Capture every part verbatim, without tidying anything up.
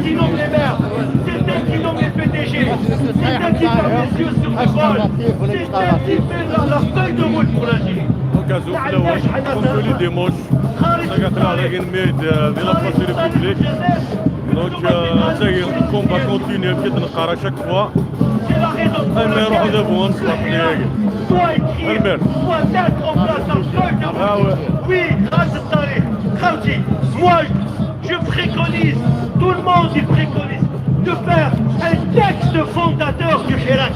qui nomme les maires, c'est elle qui nomme les P D G, c'est elle qui ferme les yeux sur le vol, c'est elle qui fait la, la feuille de route pour l'Algérie. Donc, à Zoufle, ouais, comme que les démarches, ça gâte la règle, mais de, de la place de la République. Donc, euh, ça y est, le combat continue, peut-être, à chaque fois. المير واحد ابو نصر. المير. Soit écrire, soit mettre en place un feuille de route. Ah ouais. Oui, grâce à Saleh. Moi, je préconise, tout le monde y préconise, de faire un texte fondateur du Hirak.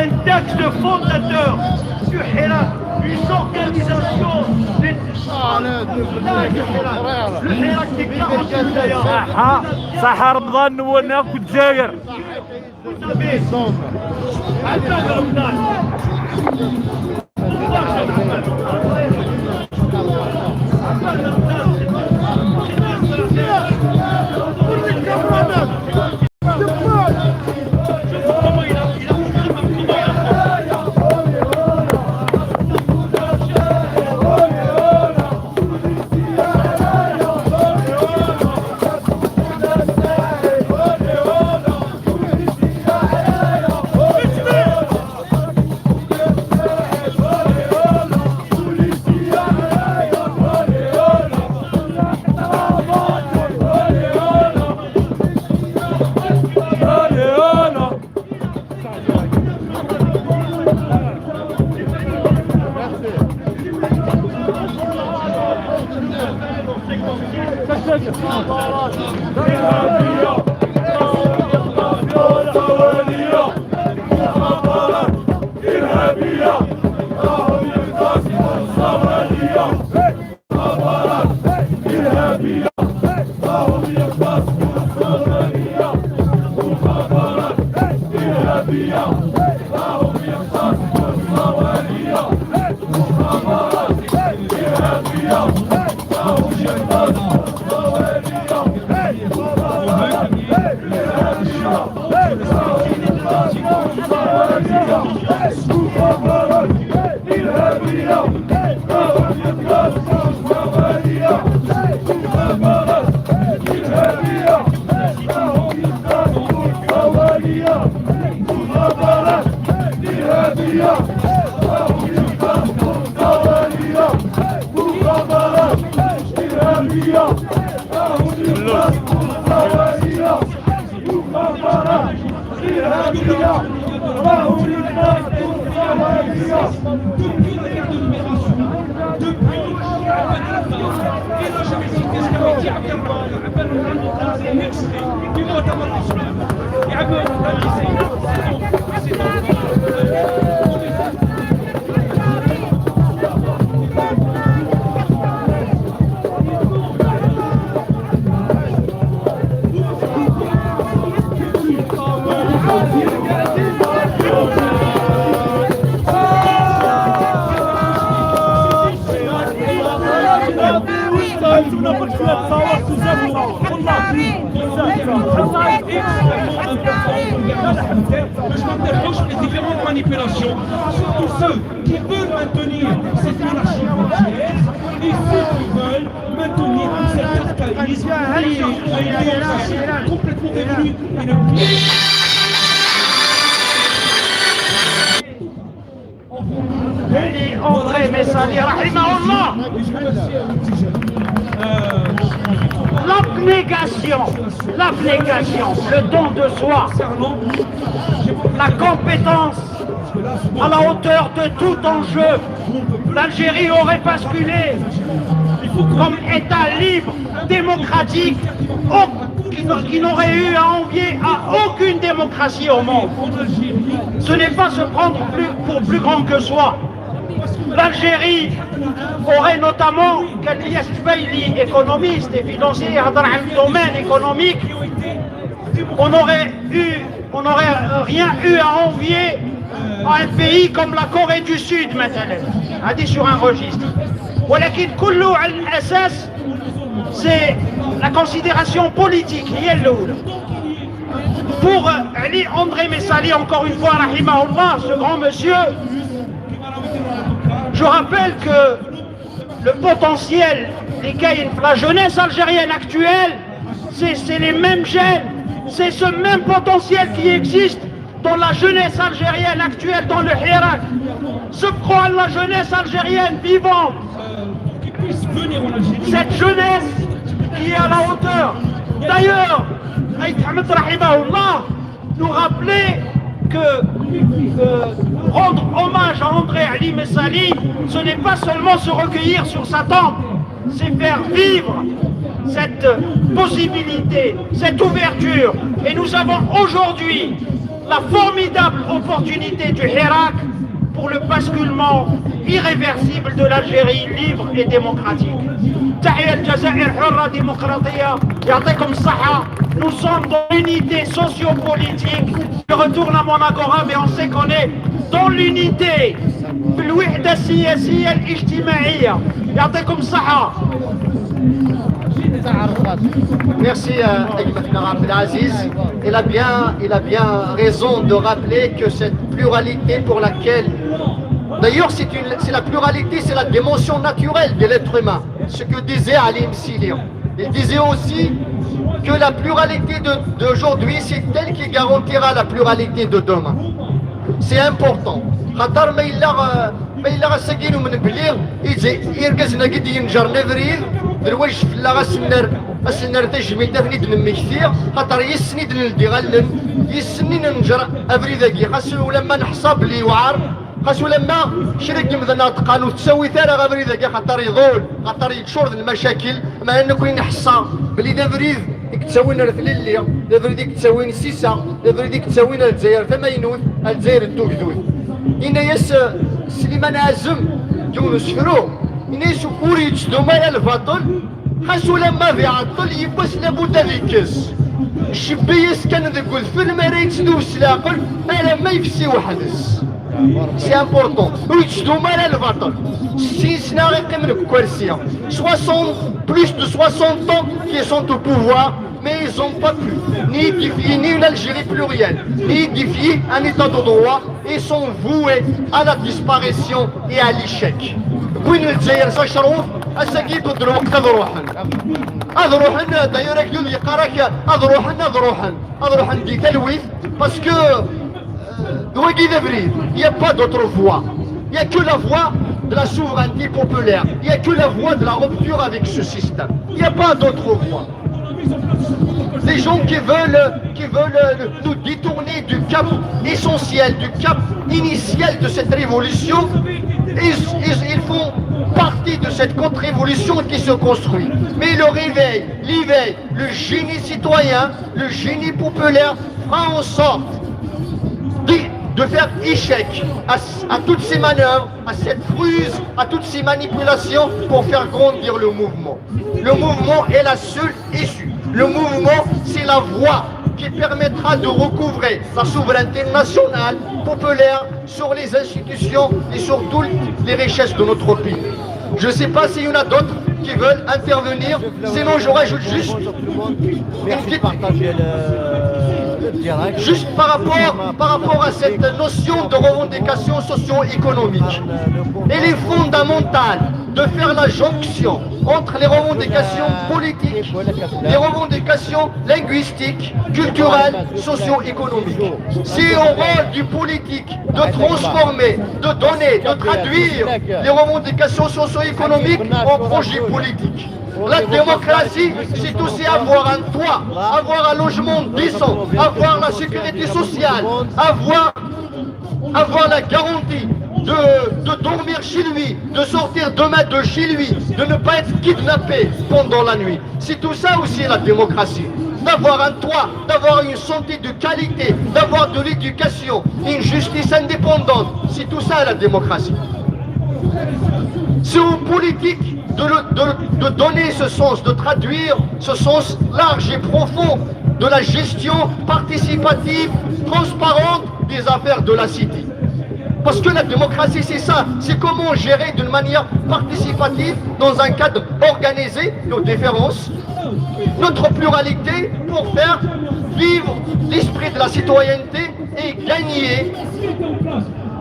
Un texte fondateur du Hirak. Une organisation des... Ah, le, le, le, le Hirak. Le Hirak, c'est quarante d'ailleurs. صحة، صحة رمضان نورنا كنت زاير. Vous savez, attends, Ramadan. باش ما نطيحوش في les différentes manipulations, surtout ceux qui veulent maintenir cette monarchie portuaire et ceux qui veulent maintenir cet archaïsme, une démocratie complètement dévolue et ne plus André Messali, rahimahullah. L'abnégation, l'abnégation, le don de soi, la compétence à la hauteur de tout enjeu. L'Algérie aurait basculé comme État libre, démocratique, au- qui n- qui n'aurait eu à envier à aucune démocratie au monde. Ce n'est pas se prendre plus- pour plus grand que soi. L'Algérie aurait notamment, كان الياس جبيلي, économiste et financier, يهضر عن le domaine économique, on aurait eu, on n'aurait rien eu à envier à un pays comme la Corée du Sud, مثلا. هذه sur un registre. ولكن كله على الأساس, c'est la considération politique, هي الأولى. Pour, euh, Ali André Messali, encore une fois, rahimahullah, ce grand monsieur, je rappelle que le potentiel اللي كاين في la jeunesse algérienne actuelle, C'est les mêmes gènes, c'est ce même potentiel qui existe dans la jeunesse algérienne actuelle, dans le Hirak. Ce prend la jeunesse algérienne vivante, cette jeunesse qui est à la hauteur. D'ailleurs, Aït Ahmed Rahimahullah nous rappelait que euh, rendre hommage à André Ali Messaline, ce n'est pas seulement se recueillir sur sa tombe, c'est faire vivre cette possibilité, cette ouverture. Et nous avons aujourd'hui la formidable opportunité du Hirak pour le basculement irréversible de l'Algérie libre et démocratique. تحيا الجزائر حرة ديمقراطية. يعطيكم الصحة. Nous sommes dans l'unité sociopolitique. Je retourne à mon agora, mais on sait qu'on est dans l'unité. في الوحدة السياسية الاجتماعية. يعطيكم الصحة. Merci à Abdelaziz. Il a bien, il a bien raison de rappeler que cette pluralité pour laquelle, d'ailleurs, c'est la pluralité, c'est la dimension naturelle de l'être humain. Ce que disait Ali Msili. Il disait aussi que la pluralité d'aujourd'hui, c'est elle qui garantira la pluralité de demain. C'est important. خاطر ما الا ما الا غاساكينو من بلي يركزنا قد ينجر نفريد درويش في الله غاسنر اسنر تجميل تفنيد نمكثير خاطر يسنيد نلدي غلن يسني ننجر افريد اكي خاص ولما نحصى بلي يوعر خاص ولما شريك يمدنا تقانو تسوي ثارة افريد اكي خاطر يضول خاطر يتشور المشاكل مع انه كاين حصى بلي دافريد يتساوين رثليلي دافريد يتساوين سيسا دافريد يتساوين الجزائر ثماينوث الجزائر الدوكدود إنايس سليمان عازم يونس فرو إنايس كوري يتشدو مالا الباطل خاص ولما في عطل يبس لابد ذيكس شبيس كان ذقل في المريت دوس لاقل ألا ما يفسي وحدس C'est important. ويتشدو مالا الباطل ستين سنة غيقيم لك كرسي soixante plus de soixante ans qui sont au pouvoir mais ils n'ont pas pu ni édifier ni une Algérie plurielle ni édifier un état de droit et sont voués à la disparition et à l'échec. وين الجزائر ساشروف اساكيد ودروك تضروحن اضروحن داير يقول يقراك اضروحن اضروحن اضروحن دي تلويث parce que euh, il n'y a pas d'autre voie. Il n'y a que la voie de la souveraineté populaire. Il n'y a que la voie de la rupture avec ce système. Il n'y a pas d'autre voie. Les gens qui veulent, qui veulent nous détourner du cap essentiel, du cap initial de cette révolution, ils, ils, ils font partie de cette contre-révolution qui se construit. Mais le réveil, l'éveil, le génie citoyen, le génie populaire fera en sorte de, de faire échec à, à toutes ces manœuvres, à cette ruse, à toutes ces manipulations pour faire grandir le mouvement. Le mouvement est la seule issue. Le mouvement, c'est la voie qui permettra de recouvrer la souveraineté nationale, populaire, sur les institutions et sur toutes les richesses de notre pays. Je ne sais pas s'il y en a d'autres qui veulent intervenir, sinon je rajoute juste une petite... Juste par rapport, par rapport à cette notion de revendication socio-économique. Il est fondamental de faire la jonction entre les revendications politiques, les revendications linguistiques, culturelles, socio-économiques. C'est au rôle du politique de transformer, de donner, de traduire les revendications socio-économiques en projets politiques. La démocratie, c'est aussi avoir un toit, avoir un logement décent, avoir la sécurité sociale, avoir avoir la garantie de, de, dormir chez lui, de sortir demain de chez lui, de ne pas être kidnappé pendant la nuit. C'est tout ça aussi la démocratie. D'avoir un toit, d'avoir une santé de qualité, d'avoir de l'éducation, une justice indépendante. C'est tout ça la démocratie. C'est aux politiques de, de, de, donner ce sens, de traduire ce sens large et profond de la gestion participative, transparente des affaires de la cité. Parce que la démocratie, c'est ça, c'est comment gérer d'une manière participative, dans un cadre organisé, nos différences, notre pluralité, pour faire vivre l'esprit de la citoyenneté et gagner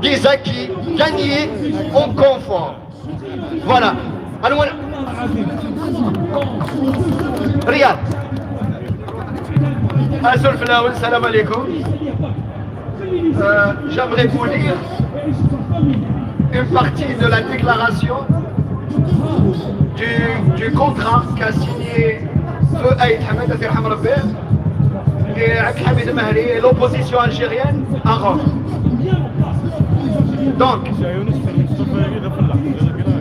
des acquis, gagner en confort. Voilà. Allons, Riyad. Azul fell-awen, salam alaikum. Euh, j'aimerais vous lire une partie de la déclaration du, du contrat qu'a signé Feu Aït Hamed Azir Hamrabe et Abdelhamid Mahri et l'opposition algérienne à Rome. Donc,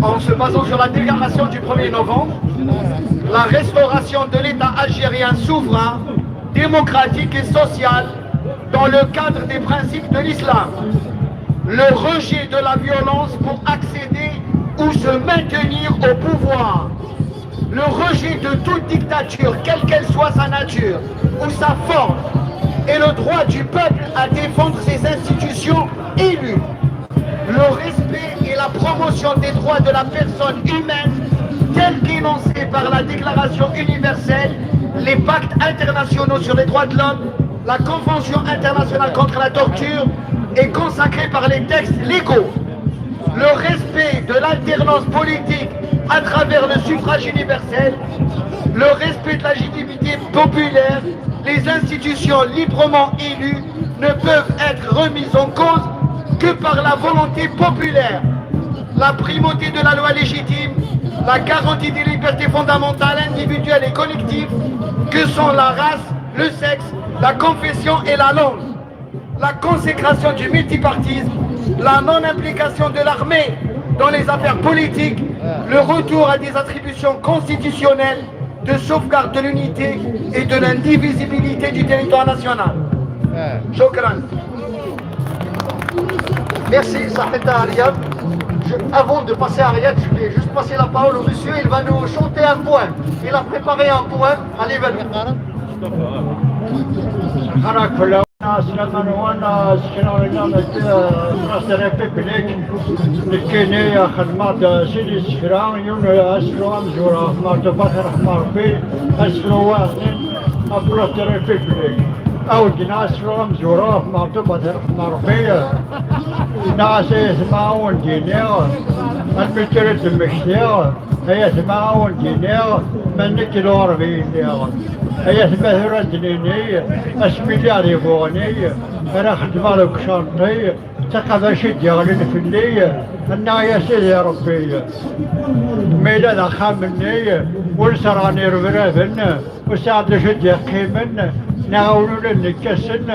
en se basant sur la déclaration du premier novembre, la restauration de l'État algérien souverain, démocratique et social dans le cadre des principes de l'islam. Le rejet de la violence pour accéder ou se maintenir au pouvoir. Le rejet de toute dictature, quelle qu'elle soit sa nature ou sa forme, et le droit du peuple à défendre ses institutions élues. Le respect et la promotion des droits de la personne humaine tels qu'énoncés par la Déclaration universelle, les pactes internationaux sur les droits de l'homme, la Convention internationale contre la torture est consacrée par les textes légaux. Le respect de l'alternance politique à travers le suffrage universel, le respect de la légitimité populaire, les institutions librement élues ne peuvent être remises en cause que par la volonté populaire. La primauté de la loi légitime, la garantie des libertés fondamentales individuelles et collectives que sont la race, le sexe, la confession et la langue, la consécration du multipartisme, la non-implication de l'armée dans les affaires politiques, le retour à des attributions constitutionnelles de sauvegarde de l'unité et de l'indivisibilité du territoire national. Shukran. Merci, Sahita Ariad. Je- avant de passer à Ariad, je vais juste passer la parole au monsieur. Il va nous chanter un poème. Il a préparé un poème. Allez, vas-y. Aslama-nwen, aslama-nwen, aslama-nwen, aslama-nwen, nekkini xedmeɣ-d sin isefra, yiwen asefru amezwaru ɣef Meɛtub, ad t-yerḥem Rebbi, asefru waɣnin, Abdullah Terrific. Awgen asefru amezwaru ɣef Meɛtub, ad t-yerḥem Rebbi, neɣ as ayetma ad wen-d-iniɣ, almi tura d-mmektiɣ, ay atma ad wen-d-iniɣ, ma nekk d uɣerbi i lliɣ. Ay atma tura ad d-nini, asmi lliɣ di Buɣni, ara xedmeɣ deg ucanṭi, d taqabact i d-yeɣlin fell-i, nniɣ-yas i Rebbi, ma yella d axxam-nni, ur serɣen irebraben, ur sɛiɣ d acu d-yeqqimen, neɣ awen ula d nekkasen,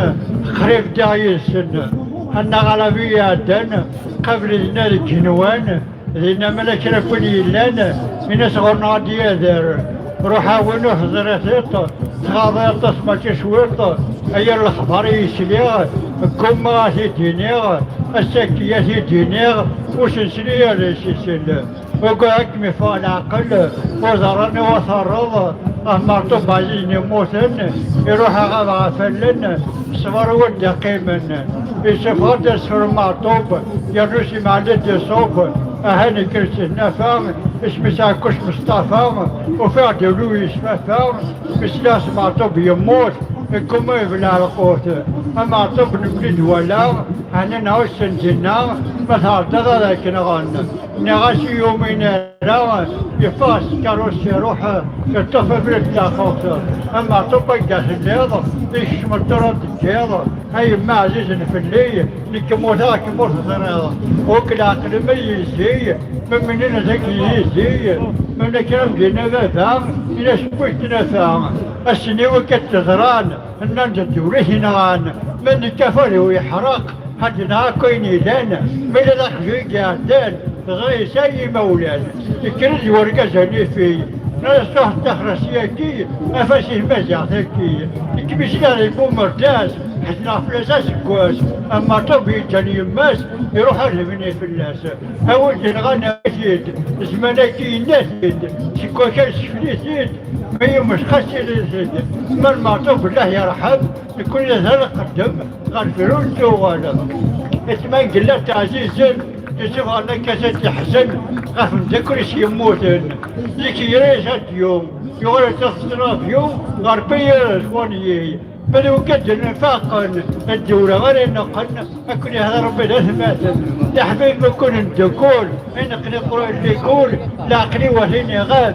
qrib ddiɣ yid-sen. Annaɣ alabi iɛeddan, qabel dinna deg igenwan, dinna ma la kra n win yellan, ini-as ɣur-neɣ ad d-yader. Ruḥ a win ur teẓriḍ tiṭ, tɣaḍ iṭ-is mačči cwiṭ, ay yir lexbar i yesliɣ, ggummaɣ ad t-id-iniɣ, ass-agi ad t-id-iniɣ, ur s-nesli ara i s-isell. Ugaɣ ad kem-iffeɣ leɛqel, ur ẓerren i wa terreḍ, ah Meɛtub ɛzizen immuten, iruḥ aɣab ɣef allen, ṣṣber i wid d-iqqimen. Yessufeɣ-d asefru Meɛtub, yernu s imɛellel d-iṣub, aha nekker s tnafa, isem-is Ɛekkuc Meṣṭafa, ufiɣ-d ul-iw yesfafa, mi sliɣ s Meɛtub yemmut, yeggumma yebleɛ lqut. A Meɛtub, nekni d-walaɣ, ɛni neɣ ussen dinna, ma tɛeddaḍ ad ak-nɣen. Nniɣ-as i yumin ara, yeffeɣ s tkeṛṛust iruḥ, yeṭṭef abrid taxuṣ. A Meɛtub, anga telliḍ, ikcem ṭṭur ad teǧǧiḍ, a yemma ɛzizen fell-i, nekk mmuteɣ, kemm ur teẓriḍ. Ur k-leɛqel ma yezzi, ma mennin ad ak-yizzi, ma nekk am dinna baba, ini-as wwi tnafa. Ass-nni wi k-id-teẓran, nnan-d ddewla i t-inɣan, ma nekk afad-iw yeḥreq, ḥaǧ neɣ akk ayen yellan, ma yella d aqjun i iɛeddan, teẓra yesɛa imawlan. Yekker-d urgaz anifi, nniɣ-as truḥ ttaxer-as yagi, af-as i tmaziɣt-agi. Nekk mi sliɣ di Bumerdas, ḥezneɣ fell-as aseggas, am Meɛtub yeǧǧan yemma-s, iruḥ ad ibni fell-as. A win yenɣan, nniɣ-ak-id, zzman-agi yenna-t-id, seg wakal sken-it-id, ma yemmet xas ini-t-id, ma d Meɛtub bellah yerḥem, nekkni d ara nqeddem, ɣer Ferɛun tuɣal. Atma n yella ɛzizen, Yusef ɣer akka ad yeḥzen ɣef mdakkel-is yemmuten. Zik yira-yas adyum, yuɣal-d taxeṣṣra adyum ɣer payir ikhwan-iyi. Ma d wigad nfaqen, ad d-ura ara ineqqen, akken ihder Rebbi d atmaten. D aḥbib ma kun ndukul, ineqqen iqru llikul, leɛqel-iw atin iɣab,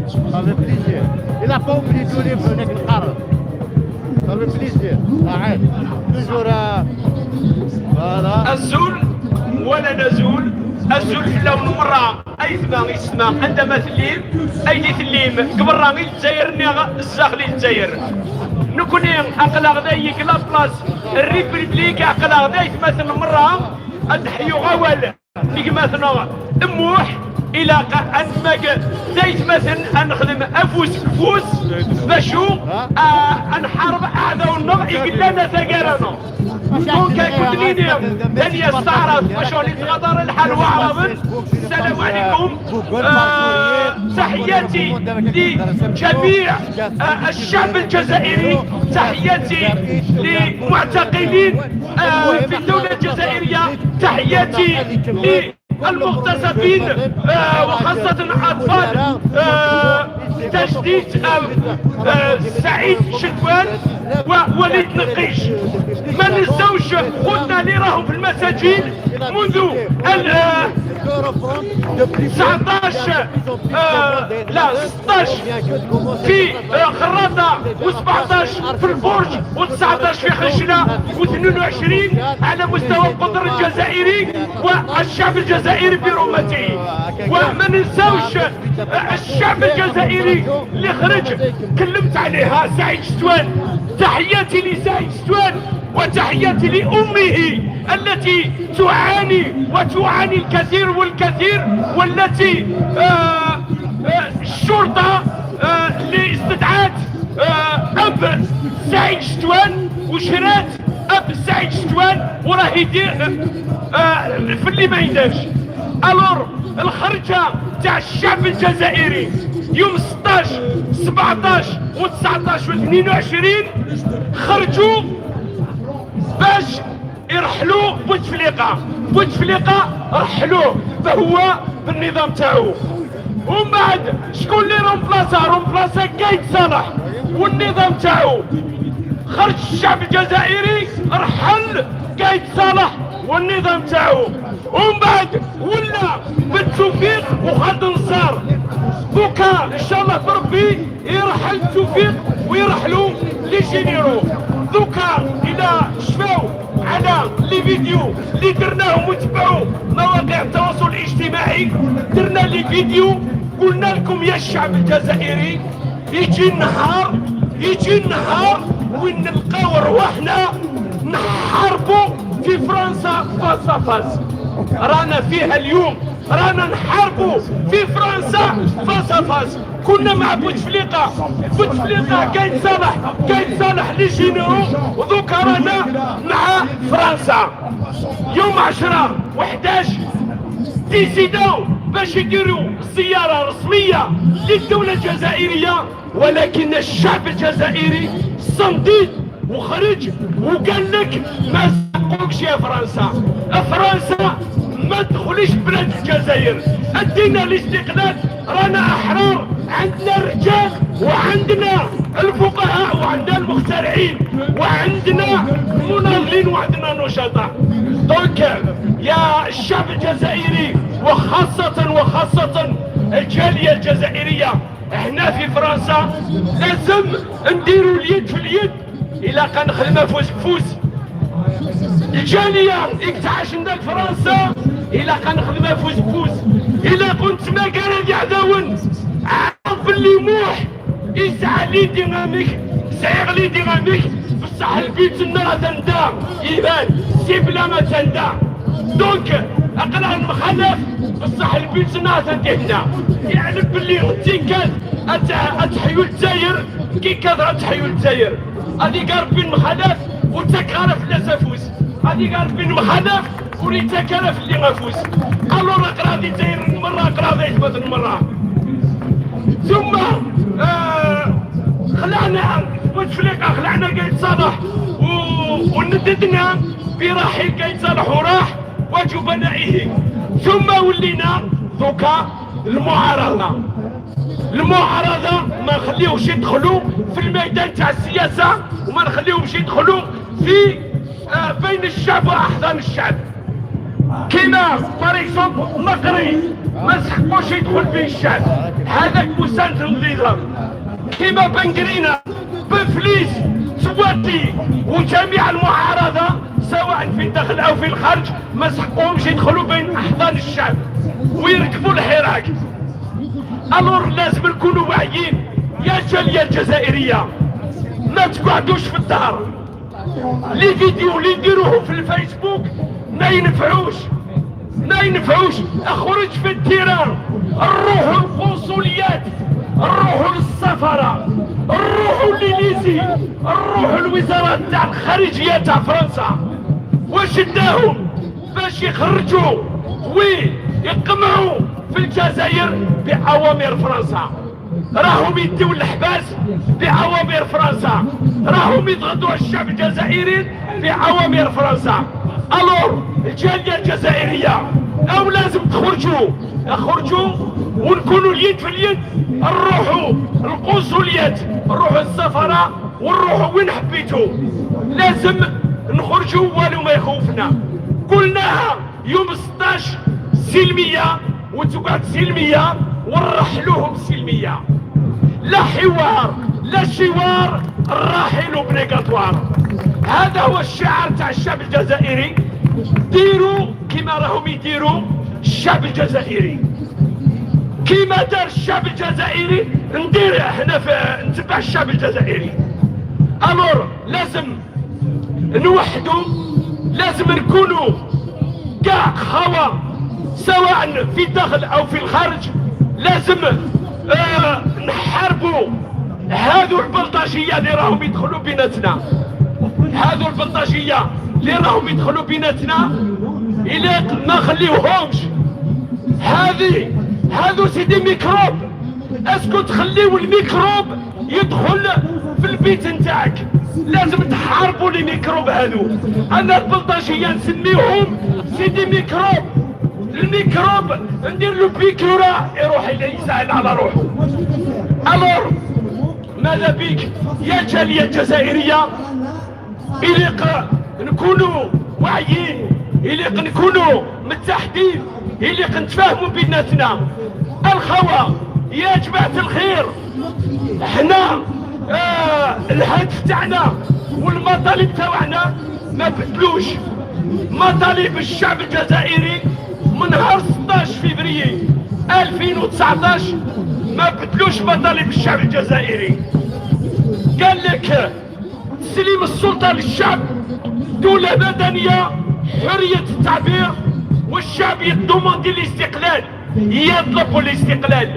Ça fait plaisir. Il a pas oublié de lire le Neknqar. Ça fait plaisir. Ah, toujours, euh, voilà. Azul wala nazul, azul fell-awen merra, aytma, yessetma, anda ma tellim, aydeg tellim, deg berra i Lezzayer neɣ zdaxel i Lezzayer. Nekkni aql-aɣ day deg la place République, aql-aɣ d aytmaten merra, ad d-ḥyuɣ awal n gma-tneɣ Muḥ, ilaq ad nmag d aytmaten, ad nexdem afus deg ufus, d acu, ah, ad nḥareb aɛdaw-nneɣ i yellan a taggara-nneɣ. Donc, akk-nni, d anya staɛraf, bac ur yettɣaḍ ara lḥal waɛraben. السلام عليكم. آه، تحياتي لجميع، آه، الشعب الجزائري، تحياتي للمعتقلين، آه، في الدولة الجزائرية، تحياتي للمغتصبين، آه، وخاصة أطفال، آه، تجديد، آه، آه، سعيد شتوان ووليد نقيش. ما ننساوش خوتنا اللي راهم في المساجين منذ ال-، آه، تسعطاش، آه، لا، ستطاش في، آه، خراطة، وسبعطاش في الفرج، وتسعطاش في خشلة، واثنين وعشرين على مستوى القطر الجزائري والشعب الجزائري برمته. وما ننساوش، آه، الشعب الجزائري اللي خرج، تكلمت عليها، سعيد شتوان. تحياتي لسعيد شتوان، وتحياتي لأمه التي تعاني وتعاني الكثير والكثير، والتي، آه، آه، الشرطة، آه، اللي استدعت، آه، أب سعيد شتوان وشرات أب سعيد شتوان، وراه يدير، آه، في اللي ما يدارش. ألور، الخرجة تاع الشعب الجزائري يوم ستطاش، سبعطاش وتسعطاش وثنين وعشرين خرجوا باش يرحلوا بوتفليقة. بوتفليقة رحلوه، فهو بالنظام تاعو. ومن بعد شكون اللي رومبلاسا؟ رومبلاسا قايد صالح والنظام تاعو. خرج الشعب الجزائري، رحل قايد صالح والنظام تاعو. ومن بعد ولا بن توفيق وخالد النصار. دوكا إن شاء الله بربي يرحل توفيق ويرحلوا لي جينيرو. دوكا إلا شفاو على لي فيديو اللي درناهم وتبعوا مواقع التواصل الاجتماعي، درنا لي فيديو، قلنا لكم يا الشعب الجزائري، يجي النهار، يجي النهار وين نلقاو رواحنا نحاربوا في فرنسا فاس فاس. رانا فيها اليوم، رانا نحاربوا في فرنسا فاس فاس. كنا مع بوتفليقة، بوتفليقة، كاين صالح، كاين صالح لي جينيرو، ودوكا رانا مع فرنسا. يوم عشرة وحداش ديسيداو باش يديروا زيارة رسمية للدولة الجزائرية، ولكن الشعب الجزائري صنديد وخرج وقال لك: ما سحقوكش يا فرنسا، فرنسا ما تدخليش بلاد الجزائر، ادينا الاستقلال، رانا احرار، عندنا الرجال وعندنا الفقهاء وعندنا المخترعين وعندنا المناضلين وعندنا نشطاء. دونك يا الشعب الجزائري، وخاصة وخاصة الجالية الجزائرية هنا في فرنسا، لازم نديروا اليد في اليد. إلا كان خدمة فوس بفوس، الجالية يكتعش عندك فرنسا، إلا كان خدمة فوس بفوس، إلا كنت ما كان هذه عداون، عارف اللي موح يسعى لي ديناميك، سعيغ لي ديناميك، بصح البيت النار تندام، إيمان سيبلا ما تندام. دونك، أقرا المخالف، بصح البيت النار تندام. يعلم باللي التيكات أت-، أتحيو الجزائر، كي كثرة تحيو الجزائر. هذه قال بين مخالف وتكارف لا سفوس. هذه قال بين مخالف ولي تكارف اللي غفوس. الو راه قرا هذه داير مرة، قرا هذه يثبت مرة. ثم، آه، خلعنا بوتفليقة، خلعنا قايد صالح و-، ونددنا برحيل قايد صالح وراح وجبنائه. ثم ولينا دوكا المعارضة. المعارضة ما نخليوش يدخلوا في الميدان تاع السياسة، وما نخليوهمش يدخلوا في، آه، بين الشعب وأحضان الشعب. كيما بار اكزومبل مقري ما سحقوش يدخل فيه الشعب، هذاك مساند النظام. كيما بنقرينا، بنفليس، سواتي، وجميع المعارضة سواء في الداخل أو في الخارج ما سحقوهمش يدخلوا بين أحضان الشعب ويركبوا الحراك. الور لازم نكونوا واعيين يا الجالية الجزائرية، ما تقعدوش في الدار. لي فيديو اللي نديروهم في الفيسبوك ما ينفعوش، ما ينفعوش. اخرج في التيران، نروحوا القنصليات، نروحوا للسفارة، نروحوا ليليزي، نروحوا الوزارات تاع الخارجية تاع فرنسا، واش داهم باش يخرجوا ويقمعوا في الجزائر بأوامر فرنسا؟ راهم يديو الحباس بأوامر فرنسا، راهم يضغطوا على الشعب الجزائري بأوامر فرنسا. الور الجالية الجزائرية، أو لازم تخرجوا، خرجوا ونكونوا اليد في اليد، نروحوا القنصليات، نروحوا السفارة، ونروحوا وين حبيتوا. لازم نخرجوا، والو ما يخوفنا. قلناها يوم ستاش سلمية، وتقعد سلمية، ونرحلوهم سلمية. لا حوار، لا شوار، الرحيل اوبليغاتوار. هذا هو الشعار تاع الشعب الجزائري. ديروا كيما راهم يديروا الشعب الجزائري، كيما دار الشعب الجزائري ندير احنا في، نتبع الشعب الجزائري. الور لازم نوحدوا، لازم نكونوا كاع خاوة، سواء في الداخل أو في الخارج. لازم، آه، نحاربوا هذو البلطجية اللي راهم يدخلوا بيناتنا، هذو البلطجية اللي راهم يدخلوا بيناتنا، إلا ما خليوهمش. هذه، هذو سيدي ميكروب. اسكو تخليو الميكروب يدخل في البيت نتاعك؟ لازم تحاربوا لي ميكروب هذو. انا البلطجيه نسميهم سيدي ميكروب. الميكروب ندير له بيكوره يروح يساعد على روحه. الور ماذا بيك يا الجاليه الجزائريه؟ يليق نكونوا واعيين، يليق نكونوا متحدين، يليق نتفاهموا بيناتنا. الخوة يا جماعة الخير، حنا، آه، الهدف تاعنا والمطالب تاعنا ما بدلوش. مطالب الشعب الجزائري من نهار ستاش فيفري ألفين وتسعطاش ما بدلوش مطالب الشعب الجزائري. قال لك تسليم السلطة للشعب، دولة مدنية، حرية التعبير، والشعب يدوموندي الاستقلال، يطلب الاستقلال.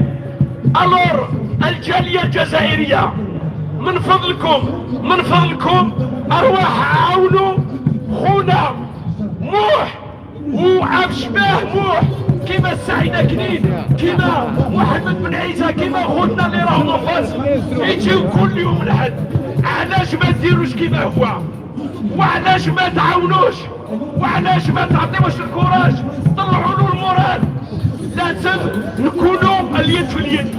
الور الجالية الجزائرية، من فضلكم، من فضلكم، أرواح عاونوا خونا موح وعفش ماه موح، كيما السعيدة كنين، كيما محمد بن عيسى، كيما خوتنا اللي راهم فاس يجيو كل يوم الحد. علاش ما ديروش كيما هو؟ وعلاش ما تعاونوش؟ وعلاش ما تعطيوش الكوراج؟ طلعوا له المورال. لازم نكونوا اليد في اليد.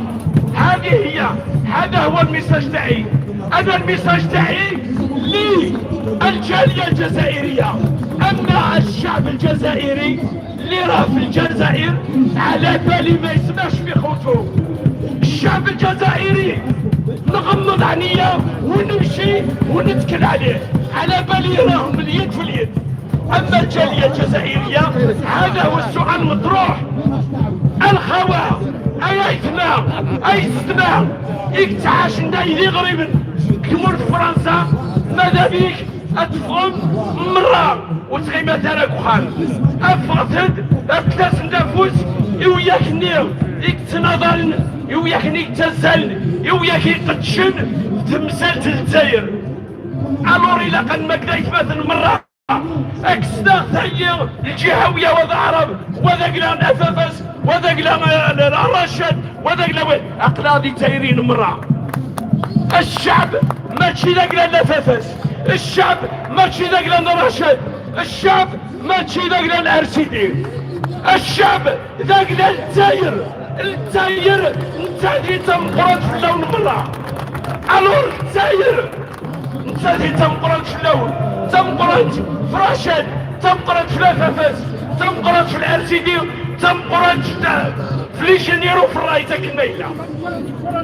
هذه هي، هذا هو الميساج تاعي. انا الميساج تاعي للجاليه الجزائريه. اما الشعب الجزائري اللي راه في الجزائر، على بالي ما يسمعش في خوتو. الشعب الجزائري نغمض عينيا ونمشي ونتكل عليه، على بالي راهم اليد في اليد. اما الجاليه الجزائريه، هذا هو السؤال المطروح. الخوا، اي ايثنا، اي ستنا، يكتعاش نداي لي غريبا كمون في فرنسا، ماذا بيك اتفهم مرة وتغيما تراك وخان. افغتد ابتاس ندافوس، يوياك نير يكتنظرن، يوياك نيك تزال، يوياك يقدشن تمثال الجزائر. الور الا كان ما كدا يثبت المرة اكسدا ثانية الجهوية وذا عرب وذا قلان افافاس وذا قلان رشد وذا قلان وين اقلاضي تايرين مرة. الشعب ماشي ذاك لا نفافس، الشعب ماشي ذاك لا رشد، الشعب ماشي ذاك لا الار سي دي، الشعب ذاك لا الجزائر. الجزائر انت اللي تمقرات في اللون برا. الور الجزائر انت اللي تمقرات في اللون، تمقرات في رشد، تمقرات في لافافاس، تمقرات في الار سي دي، تمقرات في لي جينيرو في الراي تاك الميله.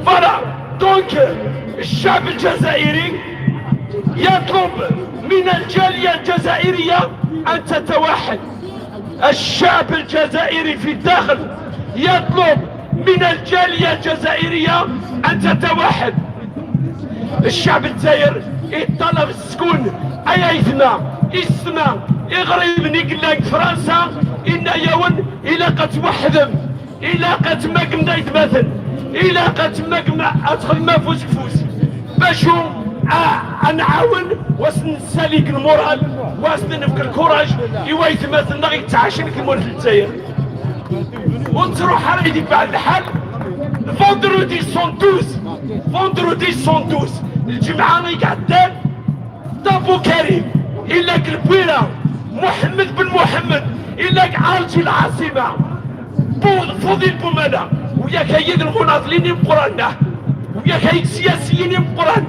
فوالا، دونك الشعب الجزائري يطلب من الجالية الجزائرية أن تتوحد. الشعب الجزائري في الداخل يطلب من الجالية الجزائرية أن تتوحد. الشعب الجزائر يطلب السكون. أي ايثنا، اسنا، إغريب نيكلاك فرنسا، إن يون إلا قد وحدم. إلا قد ما قمنا يتماثل، إلا قد ما قمنا أتخدم فوس فوس. باش آه، نعاون واس نساليك المورال، واس نفك الكوراج، إوا يتماثلنا غير تعاشي لك المورال في الجزائر. ونتروح على يدي بعد الحال. فوندرودي سونتوز، فوندرودي سونتوز، الجمعة غير قعدان. طابو كريم، إلاك البويرة، محمد بن محمد، إلاك عالجي العاصمة، بو-، فوضي البومالة، وياك هيد المناضلين يمقران، وياك هيد السياسيين يمقران.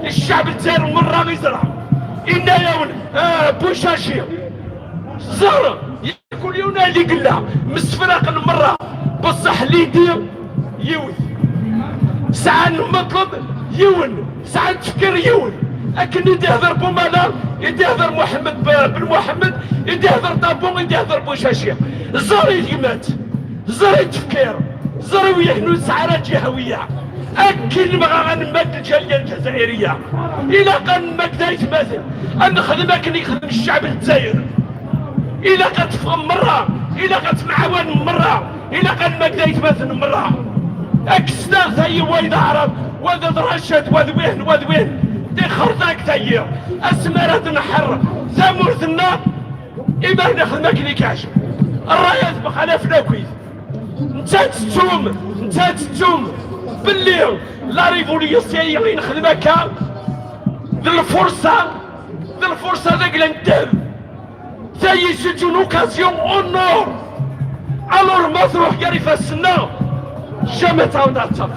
الشعب الجزائري مرة غيزرع. إنا يا ولد، آه، بوشاشي، زهر، كل يوم اللي قلنا، من السفراق المرة، بصح ليدي يوث. ساعة المطلب يون، ساعة التفكير يون. أكن يدي يهضر بومالا، يدي يهضر محمد ب-، بن محمد، يدي يهضر طابون، يدي يهضر بوشاشية. زاري اليمات، زاري التفكير، زاري ويحنو سعارة جهوية. أكن ما غنمد الجالية الجزائرية. إلا كان ما كدا يتماثل، أن نخدم أكن يخدم الشعب الجزائري. إلا كتفهم مرة، إلا كتمعاون مرة، إلا كان ما كدا يتماثل مرة. اكستاغ ثاي وايد عرب، واد رشد، واد وين، واد وين. دي خرطاك ثاي. اسمارة نحر، ثامورثنا، إما هنا خدمة كليكاش. الرايات بخلاف لوكيت. انت تتوم، انت تتوم باللي لا ريفوليسيون اللي نخدمك، ذي الفرصة، ذي الفرصة ذاك اللي ندير. Ça y est, c'est une occasion en or. Alors ما تروح يا ريفا السنة، jamais تعاود تتصرف.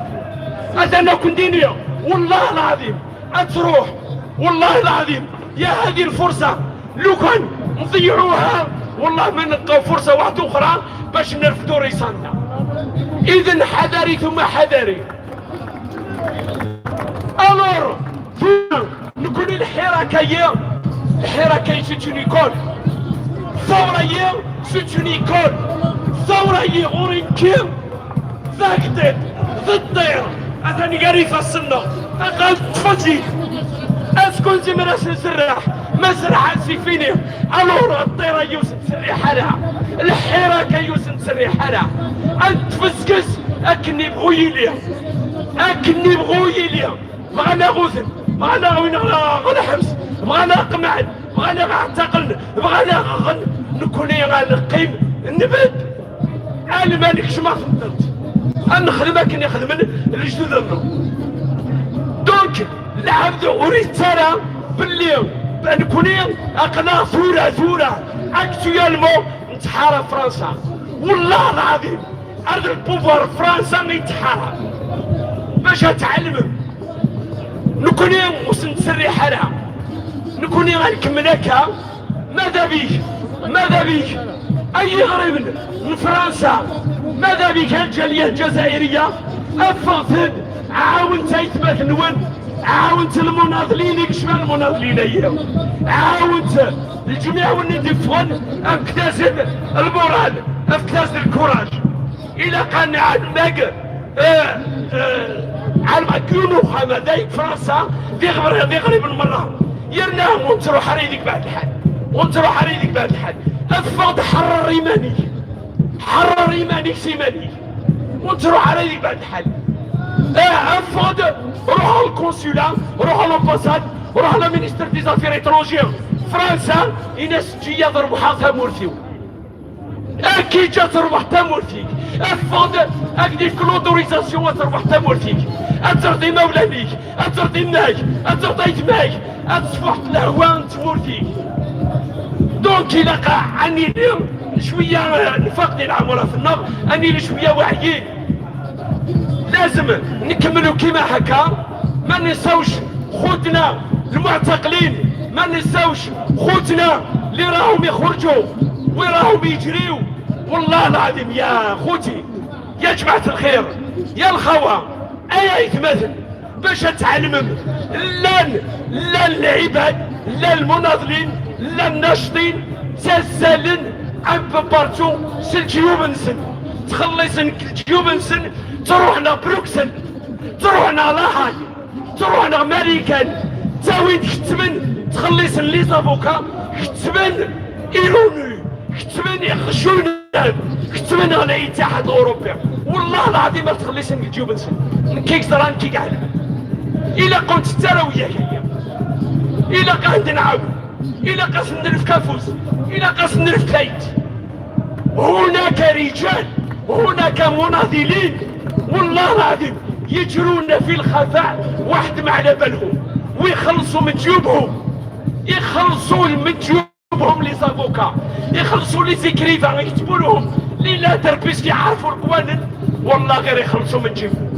هذا أنا كنت دينيا، والله العظيم أتروح، والله العظيم يا هذه الفرصة لو كان نضيعوها، والله ما نلقاو فرصة واحدة أخرى باش نرفدوا ريساننا. إذن حذري ثم حذري. Alors, نقول الحراك هي، الحراك هي c'est une école. الثورة هي c'est une école. الثورة هي غورينكي، ذاك دير، ذا الطير. أثاني قال يفصلنا، أقل تفجي. أسكن زي ما راس نسرح، ما سرح سيفيني. Alors الطيرة يوسف سري حالها، الحراك يوسف سري حالها. أنت تفسكس، أكني بغيلي. Akken ibɣu yili, bɣan aɣ-uten, bɣan aɣ-win ɣer lḥebs, bɣan aɣ-qemɛen, bɣan aɣ-ɛtaqlen, bɣan aɣ-ɣen, nekkni ad neqqim nebed alma nekcem ɣer tmeddurt, ad nexdem akken i xedmen lejdud-nneɣ. Donc, lɛebd ur yettara belli nekkni aql-aɣ tura, tura, actuellement, nettḥarab Fransa. Wellah lɛadim, ar d lpouvoir Fransa i nettḥarab. Bac ad tɛelmem, nekkni ur s-nettserriḥ ara. Nekkni ad nkemmel akka. Mada bik, mada bik, ay iɣriben n Fransa, mada bik a lǧaliyya lǧazayriya, ffɣet-d, ɛawnet aytmaten-nwen, ɛawnet lmunaḍlin, i yecban lmunaḍlin-agi, ɛawnet lǧemiɛ-nwen i d-iffɣen, afket-asen lmural, afket-asen lkuraj. Ilaq ad nɛanmag, eh, eh, ɛelmeɣ yiwen uxxam da deg Fransa, d iɣebri-, d iɣriben merra. Yerna ur nettruḥ ara i deg beɛd lḥal. Ur nettruḥ ara i deg beɛd lḥal. Ffeɣ-d, ḥeṛṛer iman-ik. Ḥeṛṛer iman-ik s iman-ik. Ur nettruḥ ara i deg beɛd lḥal. Eh, ffeɣ-d, ruḥ ɣer lkonsula, ruḥ ɣer l'ambassade, ruḥ ɣer la ministre des affaires étrangères. Fransa, in-as eǧǧ-iyi ad rebḥeɣ tamurt-iw. Akken ad terbeḥ tamurt-ik, ffeɣ-d, ad k-d-ifk l'autorisation ad terbeḥ tamurt-ik, ad terreḍ imawlan-ik, ad terreḍ yemma-k, ad terreḍ aytma-k, ad tesfuḥeḍ lehwa n tmurt-ik. Donc, ilaq ad nili cwiya, eh, nfaq di leɛmurat-nneɣ, ad nili cwiya waɛyin. لازم نكملوا كيما هكا، ما ننساوش خوتنا المعتقلين، ما ننساوش خوتنا اللي راهم يخرجوا وراهم يجريوا. والله العظيم يا خوتي، يا جماعة الخير، يا الخوة، أيا يتمثل باش تعلمم لان، لان العباد، لان المناضلين، لان الناشطين، تزالن عن ببارتو سلجيوب نسن، تخلصن الجيوب نسن، تروح لبروكسل، تروح لاهاي، تروح لماريكان، تاوين كتمن، تخلصن لي زافوكا، كتمن إيرونو، كتمن يخشون، كتمن على الاتحاد الأوروبي. والله العظيم ما تخلصن الجيوب نسن. كيك زران كيك علم. إلا كنت ترى وياك هي. إلا قاعد نعاود. إلا قاس نرف كافوس. إلا قاس نرف كايت. هناك رجال، هناك مناضلين، والله العظيم يجرون في الخفاء واحد ما على بالهم، ويخلصوا من جيوبهم، يخلصوا من جيوبهم لي زافوكا، يخلصوا لي زيكريفان، يكتبوا لهم لي لاتر بيسك يعرفوا القوانين، والله غير يخلصوا من جيبهم،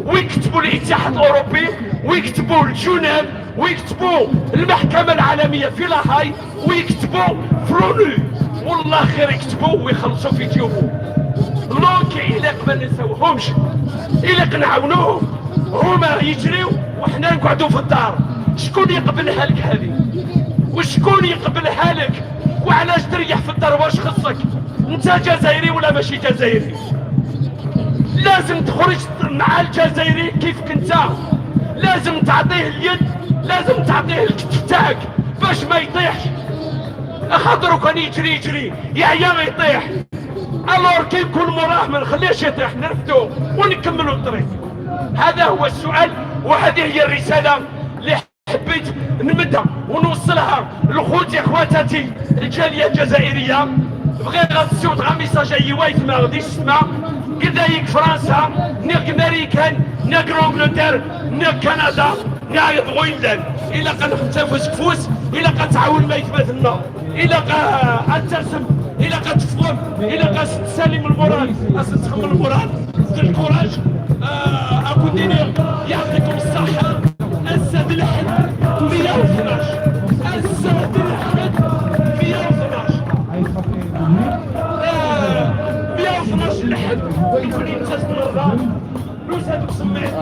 ويكتبوا الاتحاد الاوروبي، ويكتبوا لجنيف، ويكتبوا المحكمة العالمية في لاهاي، ويكتبوا فرونو. والله خير يكتبوا ويخلصوا في جيوبهم. دونك إلا ما ننساوهمش، إلا نعاونوهم، هما يجريو وحنا نقعدوا في الدار. شكون يقبلها لك هذه؟ وشكون يقبلها لك؟ وعلاش تريح في الدار؟ واش خصك؟ انت جزائري ولا ماشي جزائري؟ لازم تخرج مع الجزائري كيف كنت، لازم تعطيه اليد، لازم تعطيه الكتف تاعك باش ما يطيحش، خاطر كان يجري يجري يعيا يطيح. الور كي يكون موراه ما نخليهش يطيح، نرفدو ونكملوا الطريق. هذا هو السؤال، وهذه هي الرسالة اللي حبيت نمدها ونوصلها لخوتي خواتاتي الجالية الجزائرية. بغيت غتسيوط غا ميساج أي وايت ما غاديش تسمع. كذلك فرنسا، نيك ماريكان، نيك لونجلتير، نيك كندا، نيك غوينلاند. إلا كان خمسة فوس فوس، إلا كتعاون ما يثبت لنا. إلا كا أتسم، إلا كتفضل، إلا كتسلم المورال، أتسخم المورال. الكوراج. آه، أكو دينير، يعطيكم الصحة. السد الحد مية واثناش، السد الحد مية واثناش. آه، مية واثناش الحد يكون يتسد مرة. لوز هذوك سميت.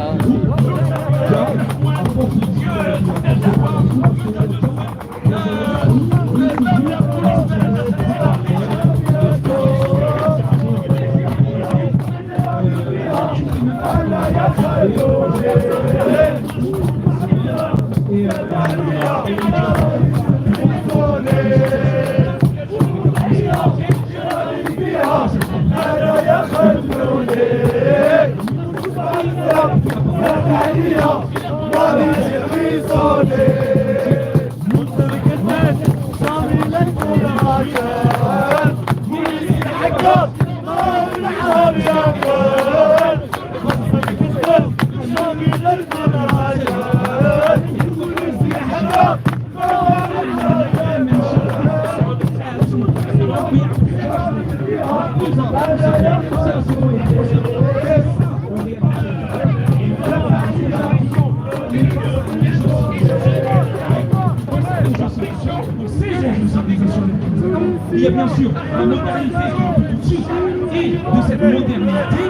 Il y a bien sûr la modernité qui est tout de suite, et de cette modernité,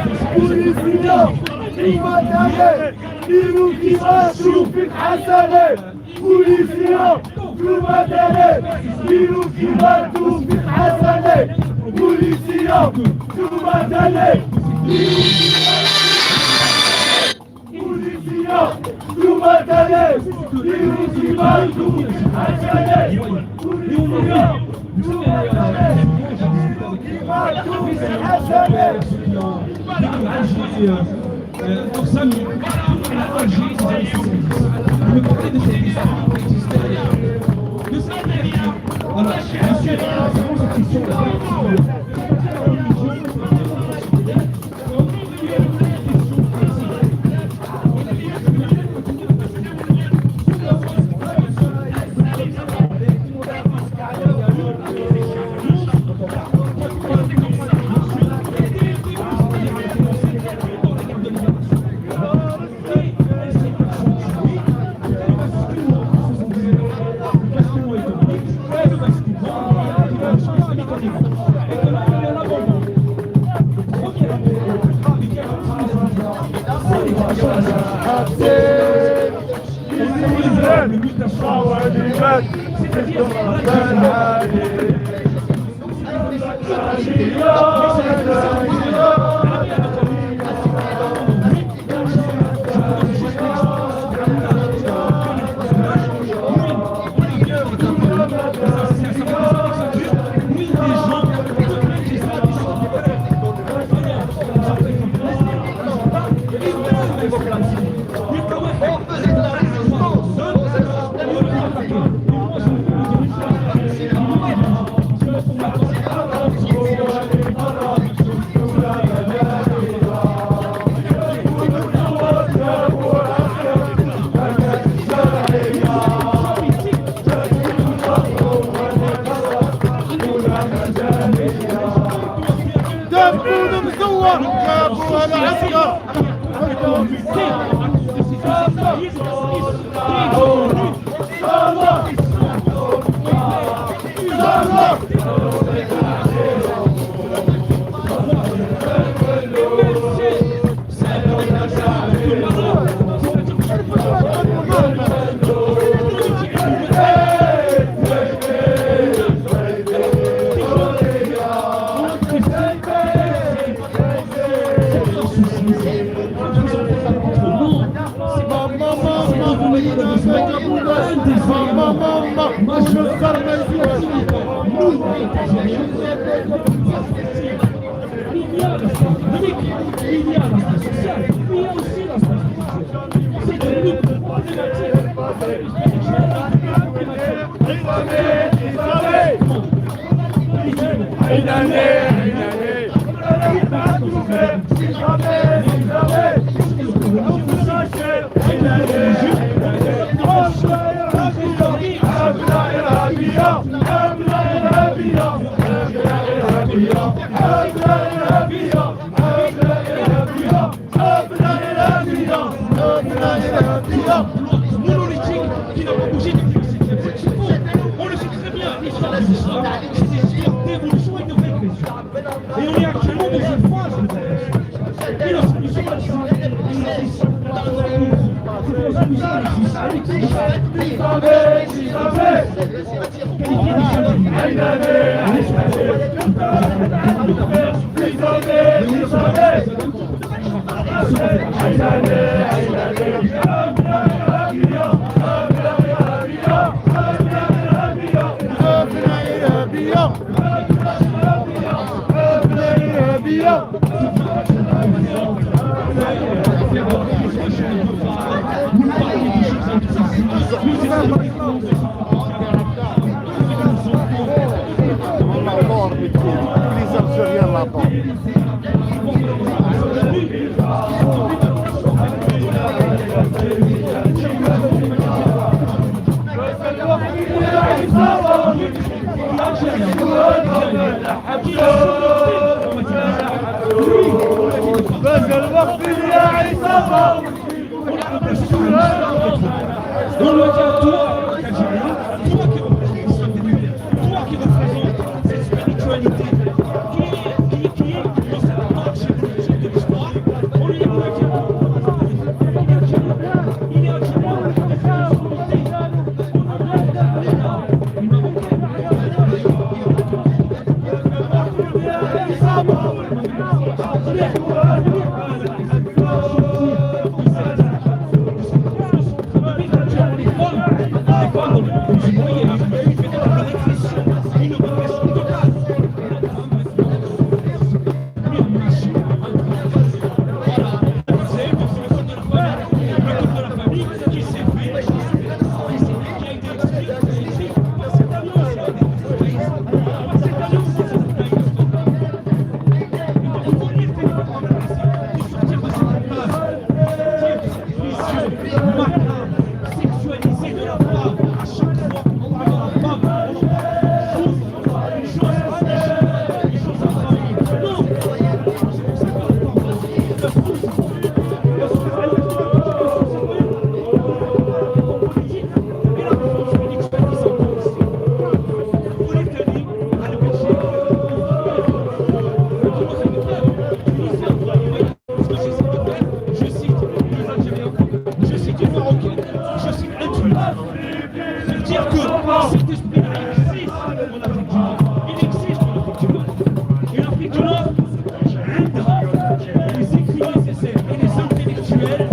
de cette modernité, il faut tenir compte. Polícia, Cuba Tele, Polícia, Cuba Tele, Polícia, Cuba Tele, Polícia, Cuba Tele, Polícia, Cuba Tele, Polícia, Cuba Tele. Euh, donc ça, nous, pour la Algérie des années soixante-dix. Je veux parler de cette histoire qui existait à l'époque. De cette guerre. Alors, monsieur, vraiment cette question-là. دبون مزور، جابوا العسكر. Il y a l'aspect économique, il y a l'aspect social, il y a aussi l'aspect spirituel. C'est une lutte problématique. Monolithique qui n'a pas bougé depuis le septième siècle. On le sait très bien, l'histoire de l'islam, c'est une histoire d'évolution et de régression. Et on est actuellement dans une phase de régression. Et la solution, elle, c'est, c'est, c'est, c'est, c'est, c'est, Dans le regard, toi, Algérien, toi qui représente l'islam des lumières, toi qui représente cette spiritualité, qui est, qui, qui est dans cette marche évolutive de l'histoire, on lui a dit, il est algérien, il est algérien, il a une volonté, on a besoin de l'État, il m'a je cite les Algériens, je cite les Marocains, je cite un truc. C'est-à-dire que cet esprit-là existe en Afrique du Nord. Il existe en Afrique du Nord. Et l'Afrique du Nord, les écrits nécessaires et les intellectuels,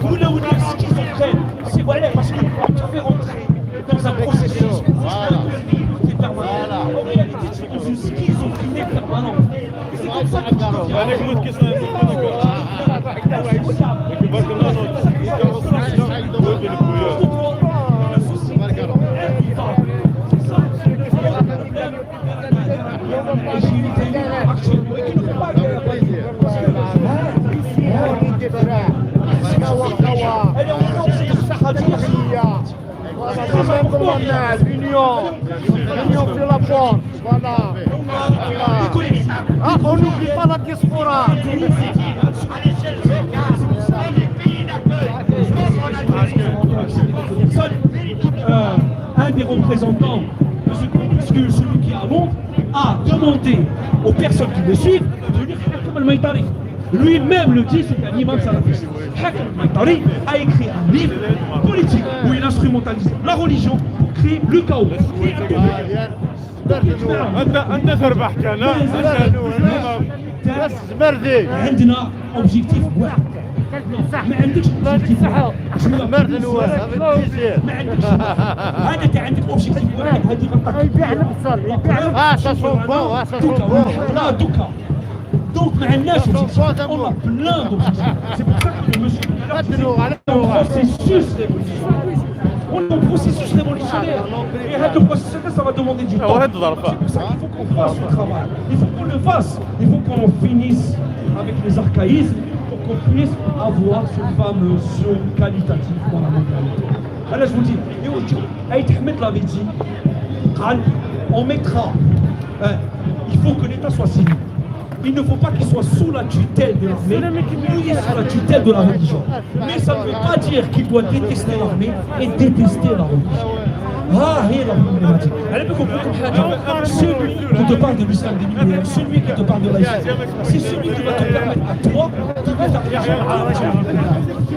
Vous là, vous dites schizophrène, c'est voilà, parce que on te fait rentrer dans un processus qui est permanent. En réalité, tu es dans une schizophrénie permanente. Et c'est comme ça que tu deviens. L'union, l'union fait la force. Voilà. Voilà. Ah, on n'oublie pas la diaspora. Euh, un des représentants de ce groupe, puisque celui qui a honte a demandé aux personnes qui le suivent de lire Hakim al-Maytari. Lui-même le dit, c'est un imam salafiste. Hakim al-Maytari a écrit un livre politique où il instrumentalise la religion pour créer le chaos, pour créer un tollé. انت انت تربح كان. عندنا objectif واحد. ما عندكش objectif واحد. ما عندكش. هذا انت عندك objectif واحد، هذه غلطة. يبيع المقصر، يبيع المقصر. اه، ça sent bon, ah, ça sent bon. لا، دوكا. Donc ما عندناش objectif. On a plein d'objectifs. C'est pour ça que le monsieur, on est en processus révolutionnaire. On est en processus révolutionnaire. Et هذا le processus, ça va demander du temps. C'est pour ça qu'il faut qu'on fasse ce travail. Il faut qu'on le fasse. Il faut qu'on finisse avec les archaïsmes pour qu'on puisse avoir ce fameux saut qualitatif dans la modernité. Alors je vous dis, et aujourd'hui, Aït Ahmed l'avait dit, on mettra, euh, il faut que l'État soit civil. Il ne faut pas qu'il soit sous la tutelle de l'armée, ni sous la tutelle de la religion. Mais ça ne veut pas dire qu'il doit détester l'armée et détester la religion. Ah, هي la problématique. على بالكم، نقول لكم حاجة. Celui qui te parle de l'islam, des lumières, celui qui te parle de laïcité, c'est celui qui va te permettre à toi de vivre ta religion.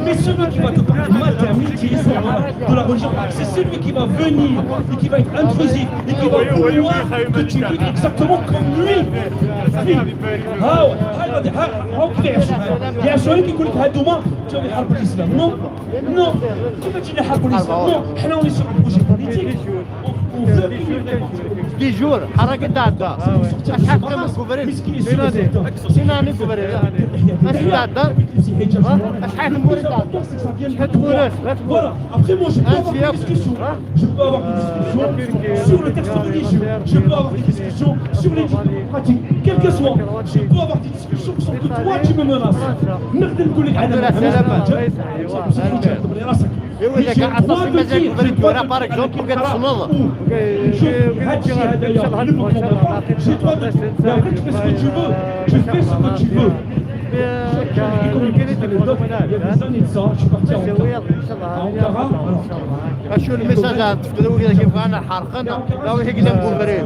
Mais celui qui va te parler mal d'un mythe, de la religion, c'est celui qui va venir et qui va être intrusif et qui va vouloir que tu vives exactement comme lui vit. ها هو، ها غادي، ها هو كيف يعيشوا معايا. يعيشوا غير كيقول لك: هادوما جاو يحاربوا الاسلام. Non, non. كيف تجي يحاربوا الاسلام؟ Non. حنا on est sur un projet politique. On veut une indépendance. Dix jours، حركة تعدى. شحال كان من كوفرين؟ سينا ني كوفرين. شحال تعدى؟ شحال من كوفرين؟ شحال كوفرين؟ Voilà. Après, moi, je peux avoir des discussions. Je peux avoir des discussions sur le texte religieux. Je peux avoir des discussions sur les pratiques. Quelles que soient. Je peux avoir des discussions qui sont que toi, tu me menaces. نقدر نقول لك على الحجاب، الحجاب، الحجاب. ايوا، اذا كان عطاك مزال كوفرين تورا، باغ اكزومبل، كتصنض. شوف، هاد الشيء هذايا، le mot qu'on entend, j'ai droit de dire. Mais après, tu fais ce que tu veux. Tu fais ce que tu veux. Il y a des années de ça, je suis parti à Ankara. À Ankara, alors. شو الميساج عاد تفكروا كذا كيف انا حارقنا؟ راهو هيك اللي نقول بريد.